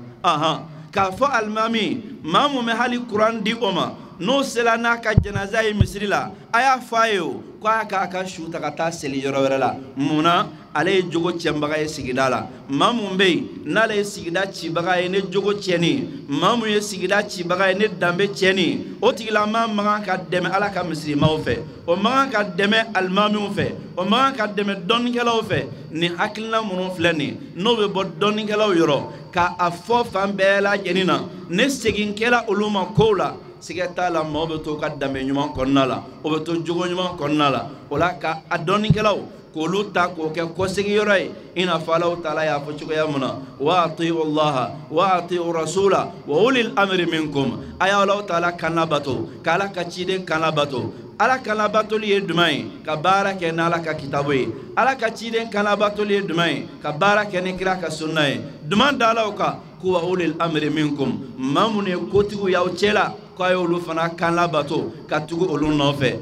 K'a fɔ alimami maa mun bɛ hali kuran di o ma, n'o sera n'a ka janaza ye misiri la, a y'a fɔ a ye o k'a k'a ka su ta ka taa seli yɔrɔ wɛrɛ la. Mun na? Ale ye jogo tiɲɛbaga ye sigida la. Maa mun bɛ yen n'ale ye sigida cibaga ye ne jogo tiɲɛni, maa mun ye sigida cibaga ye ne danbe tiɲɛni, o tigilamaa man kan ka dɛmɛ Ala ka misirimaw fɛ, o man kan ka dɛmɛ alimamiw fɛ, o man kan ka dɛmɛ dɔnnikɛlaw fɛ. Nin hakilina minnu filɛ nin, n'o bɛ bɔ dɔnnikɛlaw yɔrɔ k'a fɔ fan bɛɛ lajɛlen na, ne segin kɛla olu ma kow la, siga t'a la, maaw bɛ to ka danbe ɲuman kɔnɔna la, o bɛ to jogo ɲuman kɔnɔna la. O la ka a dɔnnikɛlaw K'olu ta k'o kɛ kɔsegiyɔrɔ ye i n'a fɔ Alahu taala y'a fɔ cogoya mun na wa atiu Allaha wa atiu rasula wa ulil amri minkum a ye Alahu taala kan labato k'Ala ka ciden kan labato Ala kan labatoli ye jumɛn ye ka baara kɛ n'Ala ka kitabu ye Ala ka ciden kan labatoli ye jumɛn ye ka baara kɛ ni kira ka sunna ye jumɛn dala o kan ko wa ulil amri minkum maa minnu ye kotigiw y'aw cɛ la k'a y'olu fana kan labato ka tugu olu nɔfɛ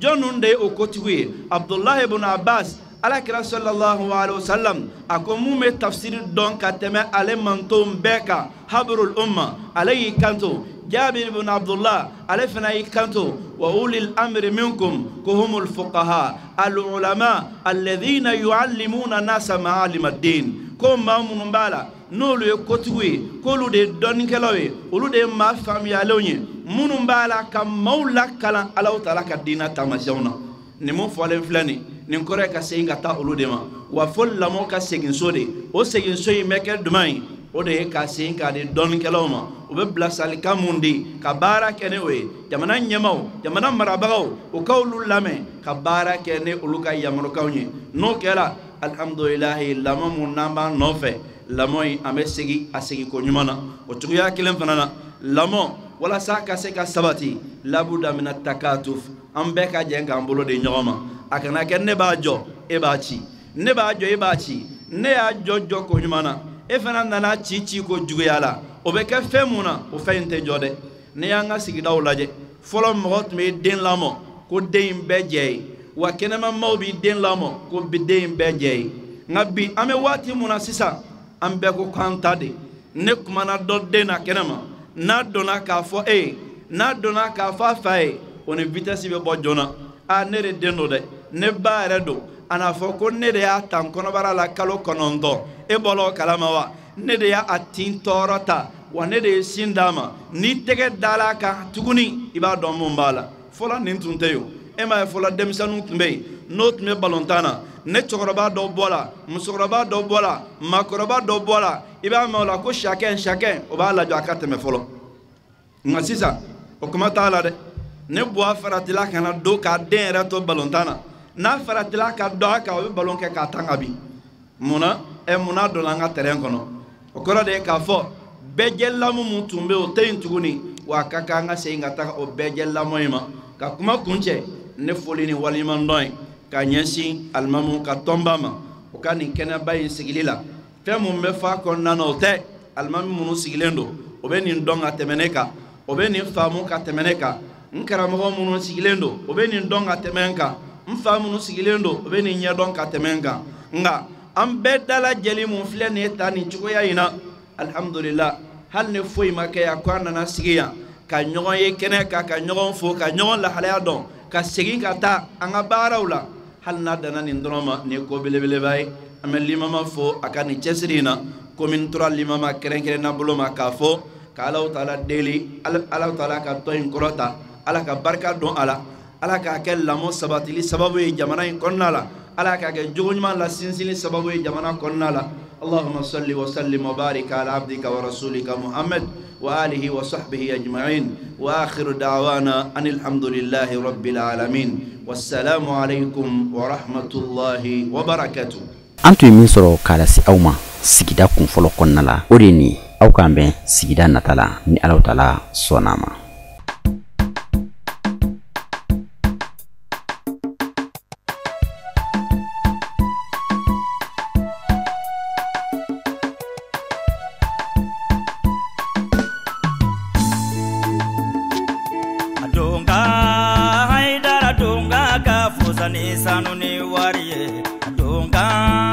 jɔn ninnu de ye o kotigiw ye Abdullahi ibn Abbas Ala kira sallallahu alaihi wasallam a ko mun bɛ tafsiri dɔn ka tɛmɛ ale mantonw bɛɛ kan habrul umma ale y'i kanto Jabir ibn Abdullah ale fana y'i kanto wa ulil amri minkum ko humul fuqaha al ulama alladhina yuallimuna nasa ma'alim ad-din ko maa minnu b'a la n'olu ye kotigiw ye k'olu de ye dɔnnikɛlaw ye olu de ye maa faamuyalenw ye minnu b'a la ka maaw lakalan Alahu taala ka diinɛ taamasiyɛnw na nin mun fɔlen filɛ nin nin kɔrɔ ye ka segin ka taa olu de ma wa fo lamɔ ka segin so de o segin so in bɛ kɛ jumɛn ye o de ye ka segin k'a di dɔnnikɛlaw ma u bɛ bilasiralikan mun di ka baara kɛ ni o ye jamana ɲɛmaaw jamana marabagaw u ka olu lamɛn ka baara kɛ ni olu ka yamarukanw ye n'o kɛra alhamdulilahi lamɔ mun n'an b'a nɔfɛ lamɔ in an bɛ segin a seginko ɲuman na o cogoya kelen fana na lamɔ walasa ka se ka sabati labuda mina takatuf an bɛɛ ka jɛ k'an bolo di ɲɔgɔn ma a kana kɛ ne b'a jɔ e b'a ci ne b'a jɔ e b'a ci ne y'a jɔ jɔ ko ɲuman na e fana nana ci ci ko juguya la o bɛ kɛ fɛn mun na o fɛn in tɛ jɔ dɛ n'i y'an ka sigidaw lajɛ fɔlɔ mɔgɔ tun bɛ den lamɔ ko den in bɛɛ jɛ ye wa kɛnɛmamaaw b'i den lamɔ ko den in bɛɛ jɛ ye nka bi an bɛ waati mun na sisan an bɛɛ ko k'an ta de ne kumana dɔ den na kɛnɛma n'a donna k'a fɔ e ye n'a donna k'a fɔ a fa ye o ni vitesse bɛ bɔ joona a ne de den don dɛ ne ba yɛrɛ don a n'a fɔ ko ne de y'a ta n kɔnɔbara la kalo 9 e bɔra o kalama wa ne de y'a tin tɔɔrɔ ta wa ne de ye sin d'a ma n'i tɛgɛ dala a kan tuguni i b'a dɔn mun b'a la fɔlɔ nin tun tɛ yen o e m'a ye fɔlɔ denmisɛnninw tun bɛ yen n'o tun bɛ balontan na ne cɛkɔrɔba dɔ bɔra musokɔrɔba dɔ bɔra maakɔrɔba dɔ bɔra i b'a mɛn o la ko sakɛn sakɛn o b'a lajɔ a ka tɛmɛ fɔlɔ nka sisan o kuma t'a la dɛ ne buwa faratila ka na don k'a den yɛrɛ to balontan na n'a faratila ka dɔn a kan o bɛ balon kɛ k'a tan ka bin munna ɛ munna donna an ka terrain kɔnɔ o kɔrɔ de ye k'a fɔ bɛɛjɛ lamɔ mun tun bɛ yen o tɛ yen tuguni wa a ka kan an ka segin ka taga o bɛɛjɛ lamɔ in ma ka kuma kuncɛ ne foli ni waleɲumandɔn ye ka ɲɛsin alimamu ka tɔnba ma o ka nin kɛnɛba in sigili la fɛn mun bɛ fɔ a kɔnɔna na o tɛ alimami minnu sigilen don o bɛ nin dɔn ka tɛmɛ ne kan o bɛ nin faamu ka tɛmɛ ne kan n karamɔgɔ minnu sigilen don o bɛ nin dɔn ka tɛmɛ n kan n fa minnu sigilen don o bɛ nin ɲɛdɔn ka tɛmɛ n kan nka an bɛɛ dalajɛlen mun filɛ nin ye ta nin cogoya in na alihamudulila hali ni foyi ma kɛ yan ko an nana sigi yan ka ɲɔgɔn ye kɛnɛ kan ka ɲɔgɔn fo ka ɲɔgɔn lahalaya dɔn ka segin ka taa an ka baaraw la hali n'a danna nin dɔrɔn ma nin ye ko belebeleba ye an bɛ limama fo a ka nin cɛsiri in na komi tora limama kɛrɛnkɛrɛnna bolo ma k'a fɔ ka Alahu taala deli Alahu taala ka tɔn in kɔrɔta Ala ka barika don a la Ala k'a kɛ lamɔ sabatili sababu ye jamana in kɔnɔna la Ala k'a kɛ jogo ɲuman la sinsinni sababu ye jamana kɔnɔna la اللهم صل وسلم وبارك على عبدك ورسولك محمد وآله وصحبه أجمعين وآخر دعوانا أن الحمد لله رب العالمين والسلام عليكم ورحمة الله وبركاته. An tun ye min sɔrɔ k'a lase aw ma sigida kun fɔlɔ kɔnɔna la o de ye nin aw k'an bɛn sigida nata la ni Alahu taala sɔnna a ma. Sanu ni wari ye donka.